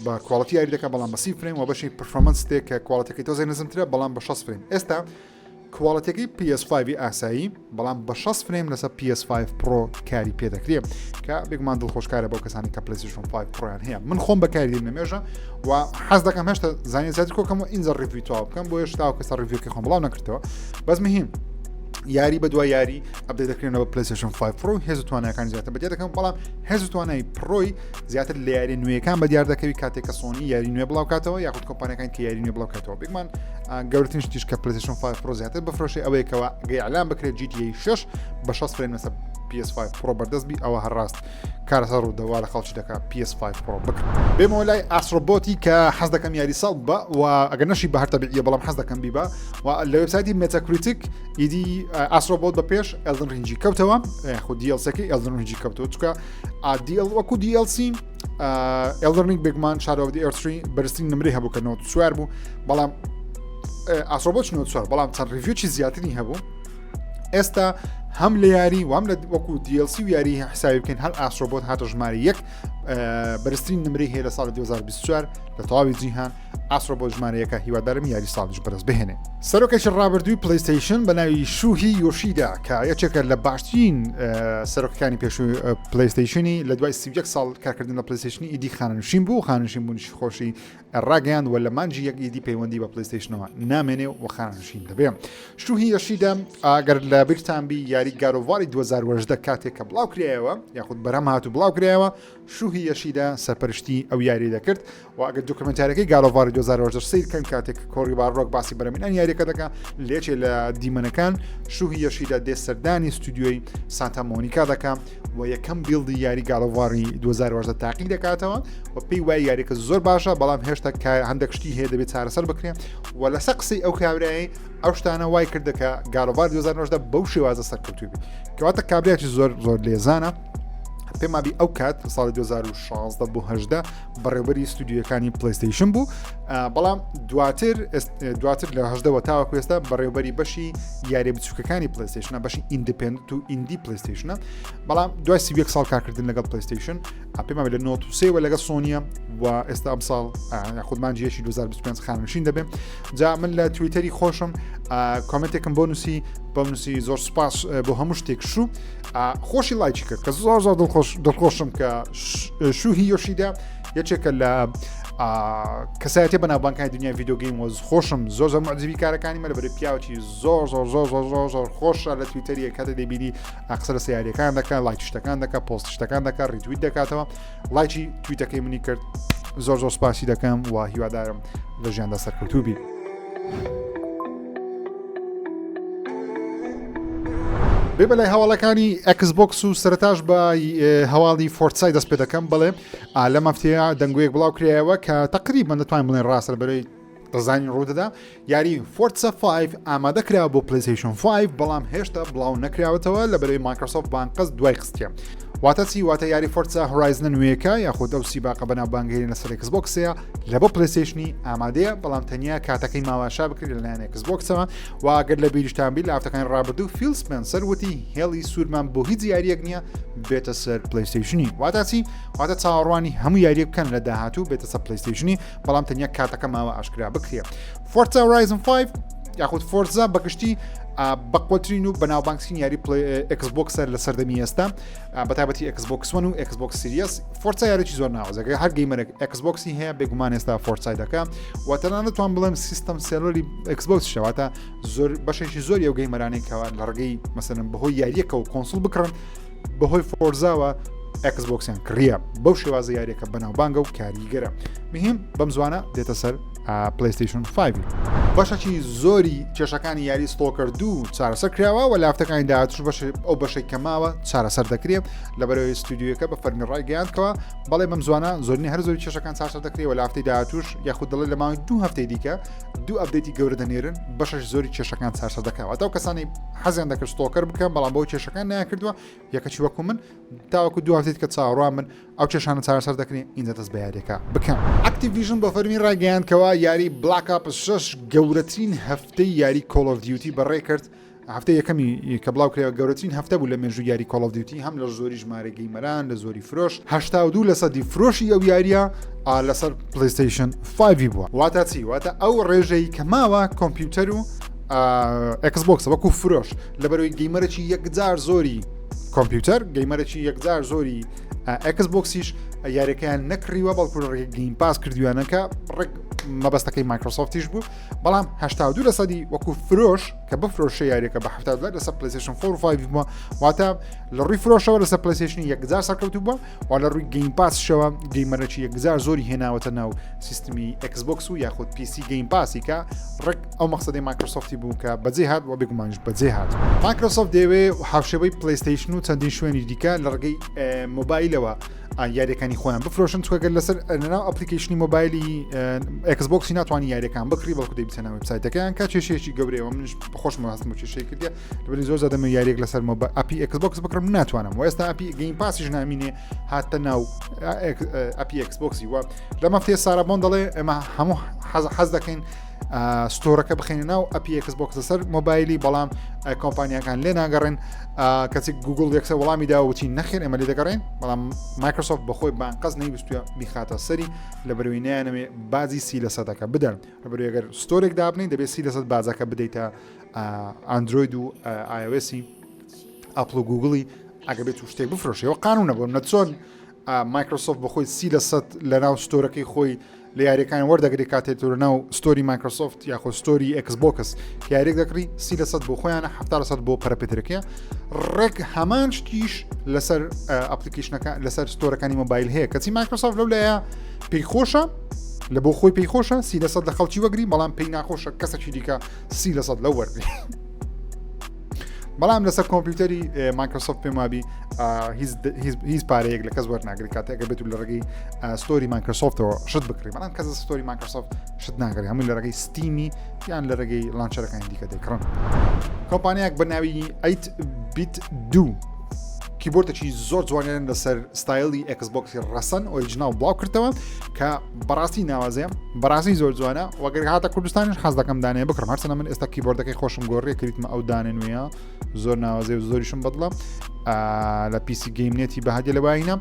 بە quality یاری دەکە بەڵام بە سی frame و بەشی performance تێک کە quality ەکەی تۆزێ نزمترە بەڵام بە 60 frame ئێستا quality ەکەی PS5 ئاسایی بەڵام بە 60 frame لەسەر PS5 Pro کاری پێ دەکرێت کە بێگومان دڵخۆشکارە بۆ کەسانی کە PlayStation 5 Pro یان هەیە من خۆم بەکاری نەمێژە و حەز دەکەم هێشتا زانانی زیاتر کۆکەم و ئینجا review تەواو بکەم بۆ هێشتا کەسە review ەکەی خۆم بڵاو نەکردەوە بەس مهم یاری بە دوای یاری update دەکرێنەوە PlayStation 5 Pro هێز و تواناکان زیاتر بەدیار دەکەم بەڵام هێز و توانای Pro ی زیاتر لە یاری نوێیەکان بە دیار دەکەوی کاتێک کە سۆنی یاری نوێ بڵاو کاتەوە یاخود کۆمپانیەکان کە یاری نوێ بڵاو کاتەوە بێگومان گەورەترین شتیش کە PlayStation 5 Pro زیاتر بفرۆشێ ئەوەیە کەوا گەی ئەلام بکرێت GTA 6 بە 60 frame لەسەر PS5 Pro بەردەست بی ئەوە هەر ڕاست کارەسە ڕوودەوا لە خەڵکی دەکات PS5 Pro بکرێت بێمەوە لای Astro Bot ی کە حەز دەکەم یاری ساڵ بە و ئەگەر نەشی بە هەر تەبیعیە بەڵام حەز دەکەم بیبا و لە وێبسایتی Metacritic ئیدی Astro Bot بە پێش Elden Ring ی کەوتەوە خود DLC ەکەی Elden Ring ی کەوتەوە چکە DL وەکو DLC Elden Ring بێگومان Shadow of the Erdtree بەرزترین نمرەی هەبوو کە 94 بوو بەڵام Astro Bot 94 بەڵام چەند review ی زیاتری هەبوو ئێستا هەم لە یاری وام لە وەکو DLC و یاری حسابی بکەین هەر Astro Bot هاتە ژمارە یەک بەرزترین نمرەی هەیە لە ساڵی 2024 لە تەواوی جیهان Astro Bot ژمارە یەکە هیوادارم یاری ساڵیش بەدەست بهێنێ. سەرۆکێکی ڕابردووی PlayStation بە ناوی شوهی یۆشیدا کە یەکێکە لە باشترین سەرۆکەکانی پێشووی PlayStation ی لە دوای 31 ساڵ کارکردن لە PlayStation ی ئیدی خانەنشین بوو خانەنشین بوونیشی خۆشی ڕاگەیاند و لە مانگی یەک ئیدی پەیوەندی بە PlayStation ەوە نامێنێ و خانەنشین دەبێ. شوهی یۆشیدا ئەگەر لە بیرتان بی یاری God of War ی 2018 کاتێک کە بڵاو کرایەوە یاخود بەرهەم هات و بڵاو کرایەوە شوهی یۆشیدا سەرپەرشتی ئەو یاری دەکرد و ئەگەر دۆکیومێنتاریەکەی God of War ی 2018 سەیر کەن کاتێک کۆری بارلۆگ باسی بەرەمینان یاریەکە دەکا لێچێ لە دیمەنەکان شوهی یۆشیدا دێ سەردانی ستودیۆی سانتا مۆنیکا دەکا و یەکەم build ی یاری God of War ی 2018 تاقی دەکاتەوە و پێی وای یاریەکە زۆر باشە بەڵام هێشتا هەندێک شتی هەیە دەبێت چارەسەر بکرێن و لەسەر قسەی ئەو کابرایی ئەو شتانە وای کردە کە God of War 2019 بەو شێوازە سەرکەوتوو بێت کەواتە کابراکی زۆر زۆر لێزانە پێمابی ئەو کات ساڵی 2016 بۆ 18 بەڕێوبەری ستودیۆکانی PlayStation بوو بەڵام دواتر دواتر لە هەشدەوە تاوەکو ئێستا بەڕێوبەری بەشی یاری بچووکەکانی PlayStation ە بەشی independent و indie PlayStation ە بەڵام دوای 31 ساڵ کارکردن لەگەڵ PlayStation پێمان لە 93 وە لەگەڵ سۆنیە و ئێستا ئەم ساڵ خودمان جیشی 2025 خانشین دەبێت جا من لە تویتەری خۆشم comment ێکم بۆ نووسی بۆم نووسی زۆر سوپاس بۆ هەموو شتێک شوو خۆشی لایکی کرد کە زۆر زۆر دڵخۆش دڵخۆشم کە شوهی یۆشیدا یەکێکە لە کەسایەتی بەناوبانکانی دنیای video game وە خۆشم زۆر زۆر معجبی کارەکانی مە لە بەری پیاوی زۆر زۆر زۆر زۆر زۆر زۆر خۆشە لە تویتەریە کاتە دەبینی قسە لە سیارەکان دەکات لایکی شتەکان دەکات پۆست شتەکان دەکات retweet دەکاتەوە لایکی تویتەکەی منی کرد زۆر زۆر سپاسی دەکەم و هیوادارم لە ژیاندا سەرکەوتوو بی. بێ بەلای هەواڵەکانی Xbox و سەرتاش بە هەواڵی Forza ی دەست پێ دەکەم بڵێ لە مەفتەیە دەنگویەک بڵاو کرایەوە کە تقریبا دەتوانین بڵێن ڕاستە بەرەی دەزانین ڕوودەدا یاری Forza 5 ئامادە کرا بۆ PlayStation 5 بەڵام هێشتا بڵاو نەکراوەتەوە لە بەرەی مایکرۆسۆفت بانقەست دوای خستیە. واتە چی واتە یاری Forza Horizon ە نوێیەکە یاخود ئەو سیباقە بەناوبانگەی لەسەر Xbox ەیە لە بۆ PlayStation ی ئامادەیە بەڵام تەنیا کاتەکەی ماواشا بکرێت لەلایەن Xbox ەوە و ئەگەر لە بیریشتان بی لە هەفتەکانی ڕابردوو فیل سپێنسەر وتی هێڵی سوورمان بۆ هیچ یاریەک نییە بێتە سەر PlayStation ی واتە چی واتە چاوەڕوانی هەموو یاریەک بکەن لە داهاتوو بێتە سەر PlayStation ی بەڵام تەنیا کاتەکە ماوە ئاشکرا بکرێت Forza Horizon 5 یاخود Forza بەگشتی بەقوەترین و بەناوبانگترین یاری Xbox ە لە سەردەمی ئێستا بەتایبەتی Xbox One و Xbox Series Forza یاریی زۆر ناوازەکە هەر gamer ێک Xbox ی هەیە بێگومان ئێستا Forza ی دەکە و تەنانەت توان بڵێم system seller ی Xbox شەواتە زۆر بەشێکی زۆر ئەو gamer انەی کەوا لە ڕگەی مەسەرم بەهۆی یاریەکە و console بکڕن بەهۆی Forza وە Xbox یان کڕیە بەو شێوازە یاریەکە بەناوبانگە و کاریگەرە مهم بەم زوانە دێتە سەر PlayStation 5 بەشەکی زۆری کێشەکانی یاری Stalker دوو چارەسەر کراوە و لافتەکانی داهاتوش بەش ئەو بەشەی کەماوە چارەسەر دەکرێت لە بەرەوەی ستودیوەکە بە فەرمی ڕایگەیاندکەوە بەڵێ بەم زوانە زۆرنی هەر زۆری کێشەکان چارەسەر دەکرێت و لافتەی داهاتوش یاخود دەڵێ لە ماوەی دوو هەفتەی دیکە دوو update ی گەورە دەنێرن بەشەش زۆری کێشەکان چارەسەر دەکەوە ئەو کەسانی حەزیان دەکرد Stalker بکەن بەڵام بۆ کێشەکان ناکردووە یەکەچی وەکو من تاوەکو دو هەفتەی کە چاوەڕوان من ئەو کێشانە چارەسەر دەکرێن ئینجا دەست بە یاریەکە بکەن. Activision بە فەرمی ڕایگەیاند کەوا یاری Black Ops 6 گەورەترین هەفتەی یاری Call of Duty بەڕێکرد هەفتەی یەکەمی کە بڵاو کرایەوە گەورەترین هەفتە بوو لە مێژوو یاری Call of Duty هەم لە زۆری ژمارە gamer ان لە زۆری فرۆش 82 لە سەدی فرۆشی ئەو یاریە لەسەر PlayStation 5 بووە واتە چی واتە ئەو ڕێژەی کە ماوە کۆمپیوتەر و Xbox وەکو فرۆش لەبەرەوەی gamer ێکی یەکجار زۆری کۆمپیوتەر gamer ێکی یەکجار زۆری Xbox یش یاریەکەیان نەکڕیوە بەڵکو ڕێگەی Game Pass کردویانەکە ڕێک مەبەستەکەی Microsoft یش بوو بەڵام 82 لە سەدی وەکو فرۆش کە بفرۆشە یاریەکە بە 70 دلار لەسەر PlayStation 4 و 5 بووە واتە لە ڕووی فرۆشەوە لەسەر PlayStation یەکجار سەرکەوتوو بووە و لە ڕووی Game Pass شەوە gamer ێکی یەکجار زۆری هێناوەتە ناو سیستمی Xbox و یاخود PC Game Pass ی کە ڕێک ئەو مەقسەدەی Microsoft ی بوو کە بەجێ هات و بێگومانیش بەجێ هات. Microsoft دەیەوێ هاوشێوەی PlayStation و چەندین شوێنی دیکە لە ڕێگەی مۆبایلەوە یاریەکانی خۆیان بفرۆشن چونکە گەر لەسەر لەناو application ی مۆبایلی Xbox ی ناتوانانی یاریەکان بکڕی بەڵکو دەیبیتە ناو وبسایتەکەیان کە کێشەیەکی گەورەیەوە منش خۆشم هەستم بە کێشەی کردیە لەبەری زۆر زیادە من یاریەک لەسەر مۆبا app ی Xbox بکڕم ناتوانم و ئێستا app ی Game Pass یش نامینێ هاتە ناو app ی Xbox ی وە لە مەفتێ سارابۆن دەڵێ ئێمە هەموو حەز دەکەین store ەکە بخینە ناو app ی Xbox لەسەر مۆبایلی بەڵام کۆمپانیەکان لێ ناگەڕێن کەچی گوگل یەکسەر وەڵامی داوەتی نەخێر ئێمە لێ دەگەڕێن بەڵام Microsoft بەخۆی بانقەز نەیویستوە بیخاتە سەری لە بەروی نیانەوێ بازی سی لە سەدەکە بدەن لەبەرەگەر store ێک دابنین دەبێت سی لەسەد بازەکە بدەیتە Android و iOS ی Apple و گوگڵی ئەگە بێت و شتێک بفرۆشەوە قانونە بۆ نە چۆن Microsoft بەخۆی سی لە سەد لە ناو store ەکەی خۆی لە یاریەکان وەردەگری کاتێ تۆ لە ناو store ی Microsoft یاخۆ store ی Xbox یاریێک دەکڕی سی لە سەد بۆ خۆیانە ه لە سەد بۆ پەرەپێدرەکەیە ڕێک هەمان شتیش لەسەر application ەکە لەسەر store ەکانی مۆبایل هەیە کەچی Microsoft لەو لایە پێی خۆشە لە بۆ خۆی پێی خۆشە سی لە سەد لە خەڵکی وەگری بەڵام پێی ناخۆشە کەسێکی دیکە سی لە سەد لەو وەرگری. بەڵام لەسەر کۆمپیوتەری Microsoft پێم وابی هیچ پارەیەک لە کەس وەرناگری کاتێکە بێت و لە ڕێگەی store ی Microsoft ەوە شت بکڕی بەڵام کەس store ی Microsoft شت ناگەری هەمووی لە ڕێگەی Steam ی یان لە ڕێگەی launcher ەکانی دیکە دەکڕن کۆمپانیاک بە ناوی 8BitDo keyboard ێکی زۆر جوانیان لەسەر style ی Xbox ی ڕەسەن original بڵاو کردەوە کە بەڕاستی ناوازەیە بەڕاستی زۆر جوانە وەگەر هاتە کوردستانیش حەز دەکەم دانێ بکڕم هەرچەنە من ئێستا keyboard ەکەی خۆشم گۆڕیە کریتمە ئەو دانێ نوێیە زۆر ناوازەیە و زۆریشم بەدڵە لە PC Game Net ی بە هەدیە لە وایینە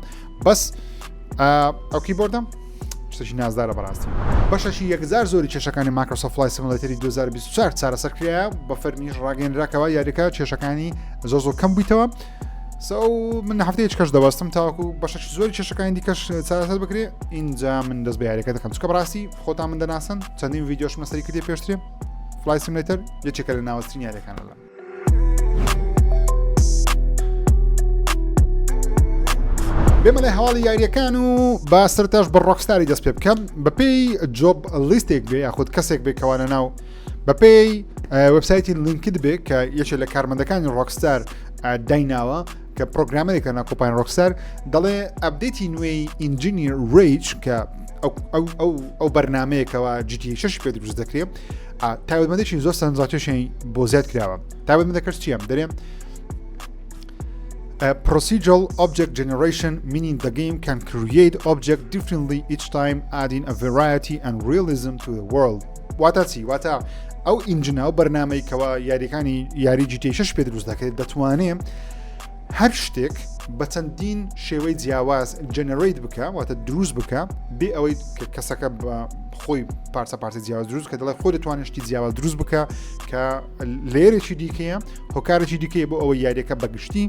بەس ئەو keyboard ە شتێکی نازدارە بەڕاستی بەشەکی یەکجار زۆری کێشەکانی Microsoft Flight Simulator ی 2024 چارەسەر کرایە بە فەرمیش ڕاگەنراکەوە یاریەکە کێشەکانی زۆر زۆر کەم بوویتەوە so من هەفتەیەک کەش دەوەستم تاوەکو بەشەکی زۆری کێشەکانی دیکەش چارەسەر بکرێ ئینجا من دەست بە یاریەکە دەکەم چکە بەڕاستی خۆتان من دەناسن چەندین ڤیدیۆشم لەسەری کردی پێشترێ Flight Simulator یەکێکە لە ناوەسترین یاریەکان لە بێمە لای هەواڵی یاریەکان و با سەرتاش بە Rockstar ی دەست پێ بکەم بەپێی job list ێک بێ یاخود کەسێک بێ کەوانە ناو بەپێی وبسایتی LinkedIn بێ کە یەکێ لە کارمەندەکانی Rockstar دایناوە کە programmer ێکە نا کۆمپانیای Rockstar دەڵێ update ی نوێی engine ی Rage کە ئەو بەرنمەیەکەوە GTA شش پێ دروست دەکرێت تایبەتمەندێکی زۆر سەرنجڕاکێشی بۆ زیاد کراوە تایبەتمەندەکەش چییە دەرێ؟ Procedural object generation meaning the game can create object differently each time adding a variety and realism to the world. واتە چی؟ واتە ئەو engine ە ئەو بەرنامەی کەوا یاریەکانی یاری GTA 6 پێ دروست دەکرێت دەتوانێت هەر شتێک بە چەندین شێوەی جیاواز generate بکە واتە دروست بکە بێ ئەوەی کە کەسەکە بە خۆی پارچە پارچە جیاواز دروست کە دەڵێ خۆی دەتوانێت شتی جیاواز دروست بکە کە layer ێکی دیکەیە هۆکارێکی دیکەیە بۆ ئەوەی یاریەکە بەگشتی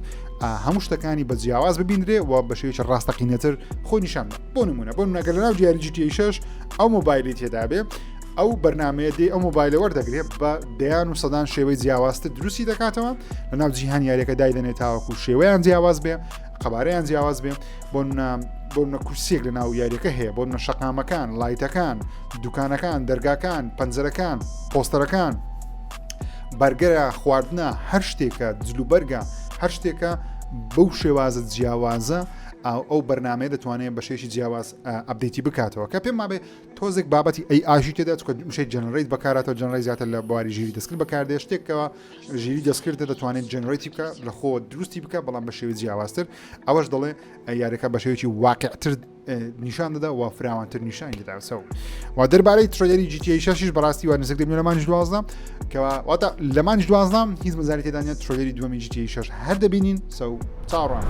هەموو شتەکانی بە جیاواز ببینرێ و بە شێوەیەکی ڕاستەقینەتر خۆی نیشان بۆ نمونە بۆ نمونە گەر لەناو یاری GTA 6 ئەو مۆبایلی تێدا بێ ئەو بەرنمەیە دێ ئەو مۆبایلە وەردەگرێت بە دەیان و سەدان شێوەی جیاوازتر دروستی دەکاتەوە لە ناو جیهان یاریەکە دایدەنێت تاوەکو شێوەیان جیاواز بێ قەبارەیان جیاواز بێ بۆ بۆ نمونە کورسیەک لە ناو یاریەکە هەیە بۆ نمونە شەقامەکان light ەکان دوکانەکان دەرگاکان پەنجەرەکان پۆستەرەکان بەرگەرە خواردنە هەر شتێکە جلوبەرگە هەر شتێکە بەو شێوازە جیاوازە ئەو بەرنمەیە دەتوانێت بە شێوەیەکی جیاواز update ی بکاتەوە کە پێم مابێ تۆزێک بابەتی AI یشی تێدا چکە وشەی generate بەکاراتەوە generate زیاتر لە بواری ژیری دەستکرد بەکاردێ شتێکەوە ژیری دەستکردە دەتوانێت generate ی بکە لە خۆ دروستی بکە بەڵام بە شێوەی جیاوازتر ئەوەش دەڵێ یاریەکە بە شێوەیەکی واقعتر نیشان دەدا و فراوانتر نیشان دەدا سەو و دەربارەی trailer ی GTA شەشیش بەڕاستی وا نزیک دەبین لە مانگی 12 کەوا واتە لە مانگی 12 هیچ مەزاری تێدا نیە trailer ی دووەمی GTA شەش هەر دەبینین سەو چاوەڕوان.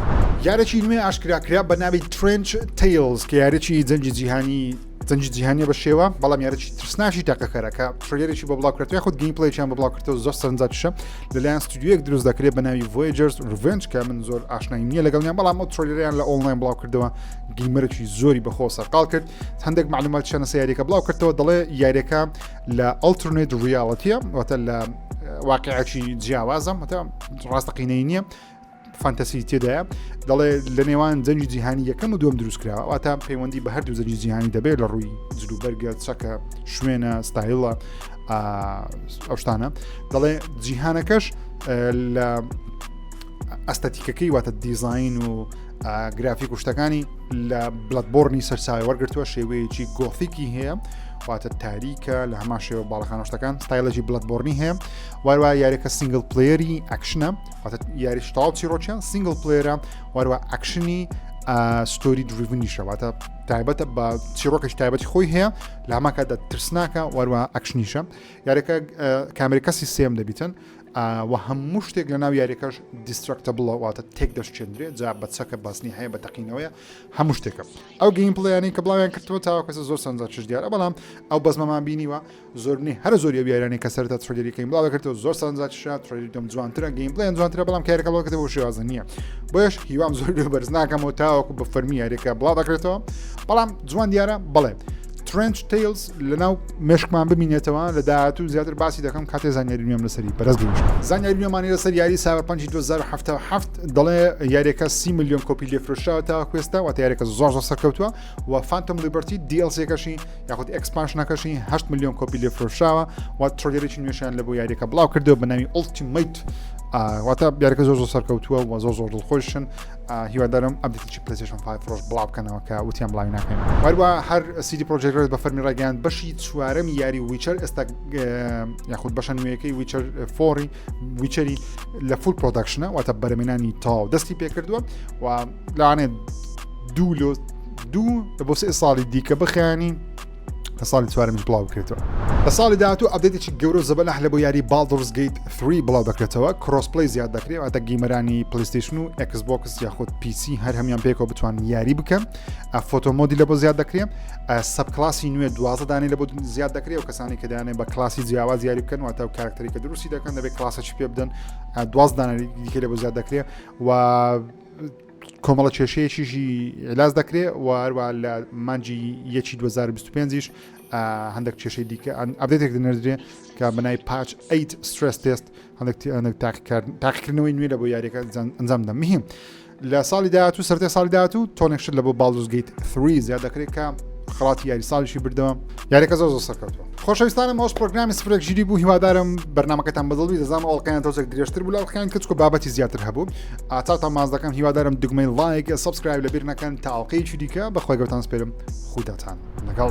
یارێکی نوێ ئاشکرا کرا بە ناوی Trench Tales کە یارێکی جەنگی جیهانی جەنگی جیهانیە بە شێوە بەڵام یارێکی ترسناکی تاقەکەرە کە trailer ێکی بۆ بڵاو کردەوە یاخود gameplay ێکیان بۆ بڵاو کردەوە زۆر سەرنجڕاکێشە لەلایەن ستودیۆیەک دروست دەکرێت بە ناوی Voyager's Revenge کە من زۆر ئاشنایی نییە لەگەڵیان بەڵام ئەو trailer یان لە ئۆنلاین بڵاو کردەوە gamer ێکی زۆری بەخۆ سەرقاڵ کرد هەندێک معلومات چەنە یاریەکە بڵاو کردەوە دەڵێ یاریەکە لە alternate reality ە واتە لە واقعێکی جیاوازە واتە ڕاستەقینەی نییە fantasy تێدایە دەڵێ لە نێوان جەنگی جیهانی یەکەم و دووەم دروست کراوە واتە پەیوەندی بە هەردوو جەنگی جیهانی دەبێت لە ڕووی جلوبەرگە چەکە شوێنە ستایلە ئەو شتانە دەڵێ جیهانەکەش لە aesthetic ەکەی واتە دیزین و گرافیک و شتەکانی لە Bloodborne ی سەرچاوی وەرگتووە شێوەیەکی gothic ی هەیە واتە تاریکە لە هەمان شێوە باڵەخانە شتەکان ستایلێکی Bloodborne ی هەیە واروا یاریەکە single player ی action ە واتە یاریش تەواو چیرۆکیان single player ە واروا action ی story driven یشە واتە تایبەتە بە چیرۆکێکی تایبەتی خۆی هەیە لە هەمان کاتدا ترسناکە واروا action یشە یاریەکە کامێرەی کەسی سێم دەبیتن و هەموو شتێک لە ناو یاریەکەش destructible ە واتە تێک دەشکێندرێت جا بە چەکە بەسنی هەیە بە تەقینەوەیە هەموو شتێکە ئەو gameplay یانەی کە بڵاویان کردەوە تاوەکو ئێستا زۆر سەرنجڕاکێش دیارە بەڵام ئەو بەزمەمان بینیوە زۆربنی هەرە زۆری ئەو یاریانەی کە سەرەتا trailer ەکەی بڵاو دەکردەوە زۆر سەرنجڕاکێشە trailer ی دووەم جوانترە gameplay یان جوانترە بەڵام کە یاریەکە بڵاو کردەوە شێوازە نییە بۆیەش هیوام زۆر لێ بەرز ناکەمەوە تاوەکو بە فەرمی یاریەکە بڵاو دەکرێتەوە بەڵام جوان دیارە بەڵێ Trench Tales لەناو مێشکمان بمینێتەوە لە داهاتوو زیاتر باسی دەکەم کاتێ زانیاری نوێم لەسەری بەرز گەیشت زانیاری نوێمانی لەسەر یاری Cyberpunk ی 2077 دەڵێ یاریەکە 30 میلیۆن کۆپی لێفرۆشراوە تاوەکو ئێستا واتە یاریەکە زۆر زۆر سەرکەوتووە و Phantom Liberty DLC ەکەشی یاخود expansion ەکەشی 8 میلیۆن کۆپی لێ فرۆشراوە و trailer ێکی نوێشیان لە بۆ یاریەکە بڵاو کردەوە بە ناوی Ultimate واتە یاریەکە زۆر زۆر سەرکەوتووە و زۆر زۆر دڵخۆشن هیوادارم update ێکی PlayStation 5 ڕۆژ بڵاو بکەنەوە کە وتیان بڵاوی ناکەین هەروە هەر CD Projekt Red بە فەرمی ڕاگەیان بەشی چوارەمی یاری Witcher ئێستا یاخود بەشە نوێیەکەی Witcher four ی Witcher ی لە full production ە واتە بەرەمێنانی تاو دەستی پێکردووە و لەوانێت دوو لۆ دوو بۆ سێ ساڵی دیکە بخیانی لە ساڵی چوارمیش بڵاو بکرێتەوە لە ساڵی داهاتوو update ێکی گەورە و زەبەلاح لە بۆ یاری Baldur's Gate 3 بڵاو دەکرێتەوە cross-play زیاد دەکرێت واتە gamer انی PlayStation و Xbox یاخود PC هەر هەمان پێکەوە بتوان یاری بکەن photo mode ی لە بۆ زیاد دەکرێت subclass ی نوێ 12 دانی لە بۆ زیاد دەکرێت و کەسانی کە دانێ بە کلاسی جیاواز یاری بکەن واتە و کارکتەری کە دروستی دەکەن دەبێت کلاسەکی پێ بدەن 12 دانە دیکە لە بۆ زیاد دەکرێت و کۆمەڵە کێشەیەکیشی علاج دەکرێت و هەروە لە مانجی یەکی 2025یش هەندێک کێشەی دیکە update ێک دەنێردرێ کە بەنای patch 8 stress test هەندێک تاقیکردنەوەی نوێ لە بۆ یاریەکە ئەنجام دەم مهم لە ساڵی داهاتوو سەرتای ساڵی داهاتوو تۆنێک شت لە بۆ Baldur's Gate 3 زیاد دەکرێت کە خەڵاتی یاری ساڵیشی بردەوە یاریەکە زۆر زۆر سەرکەوتووە خۆشەویستانم ئەوش پرۆگرامی سفرێک ژیری بوو هیوادارم بەرنمەکەتان بەدڵ بی دەزانم ئەڵقەیان تۆزێک درێژتر بوو لە ئەڵقەیان کە چکۆ بابەتی زیاتر هەبوو ئاچاوتان ماز دەکەم هیوادارم دگمەی like subscribe لەبیر نەکەن تا ئەڵقەیەکی دیکە بەخوای گەورەتان سپێرم خوداتان لەگەڵ.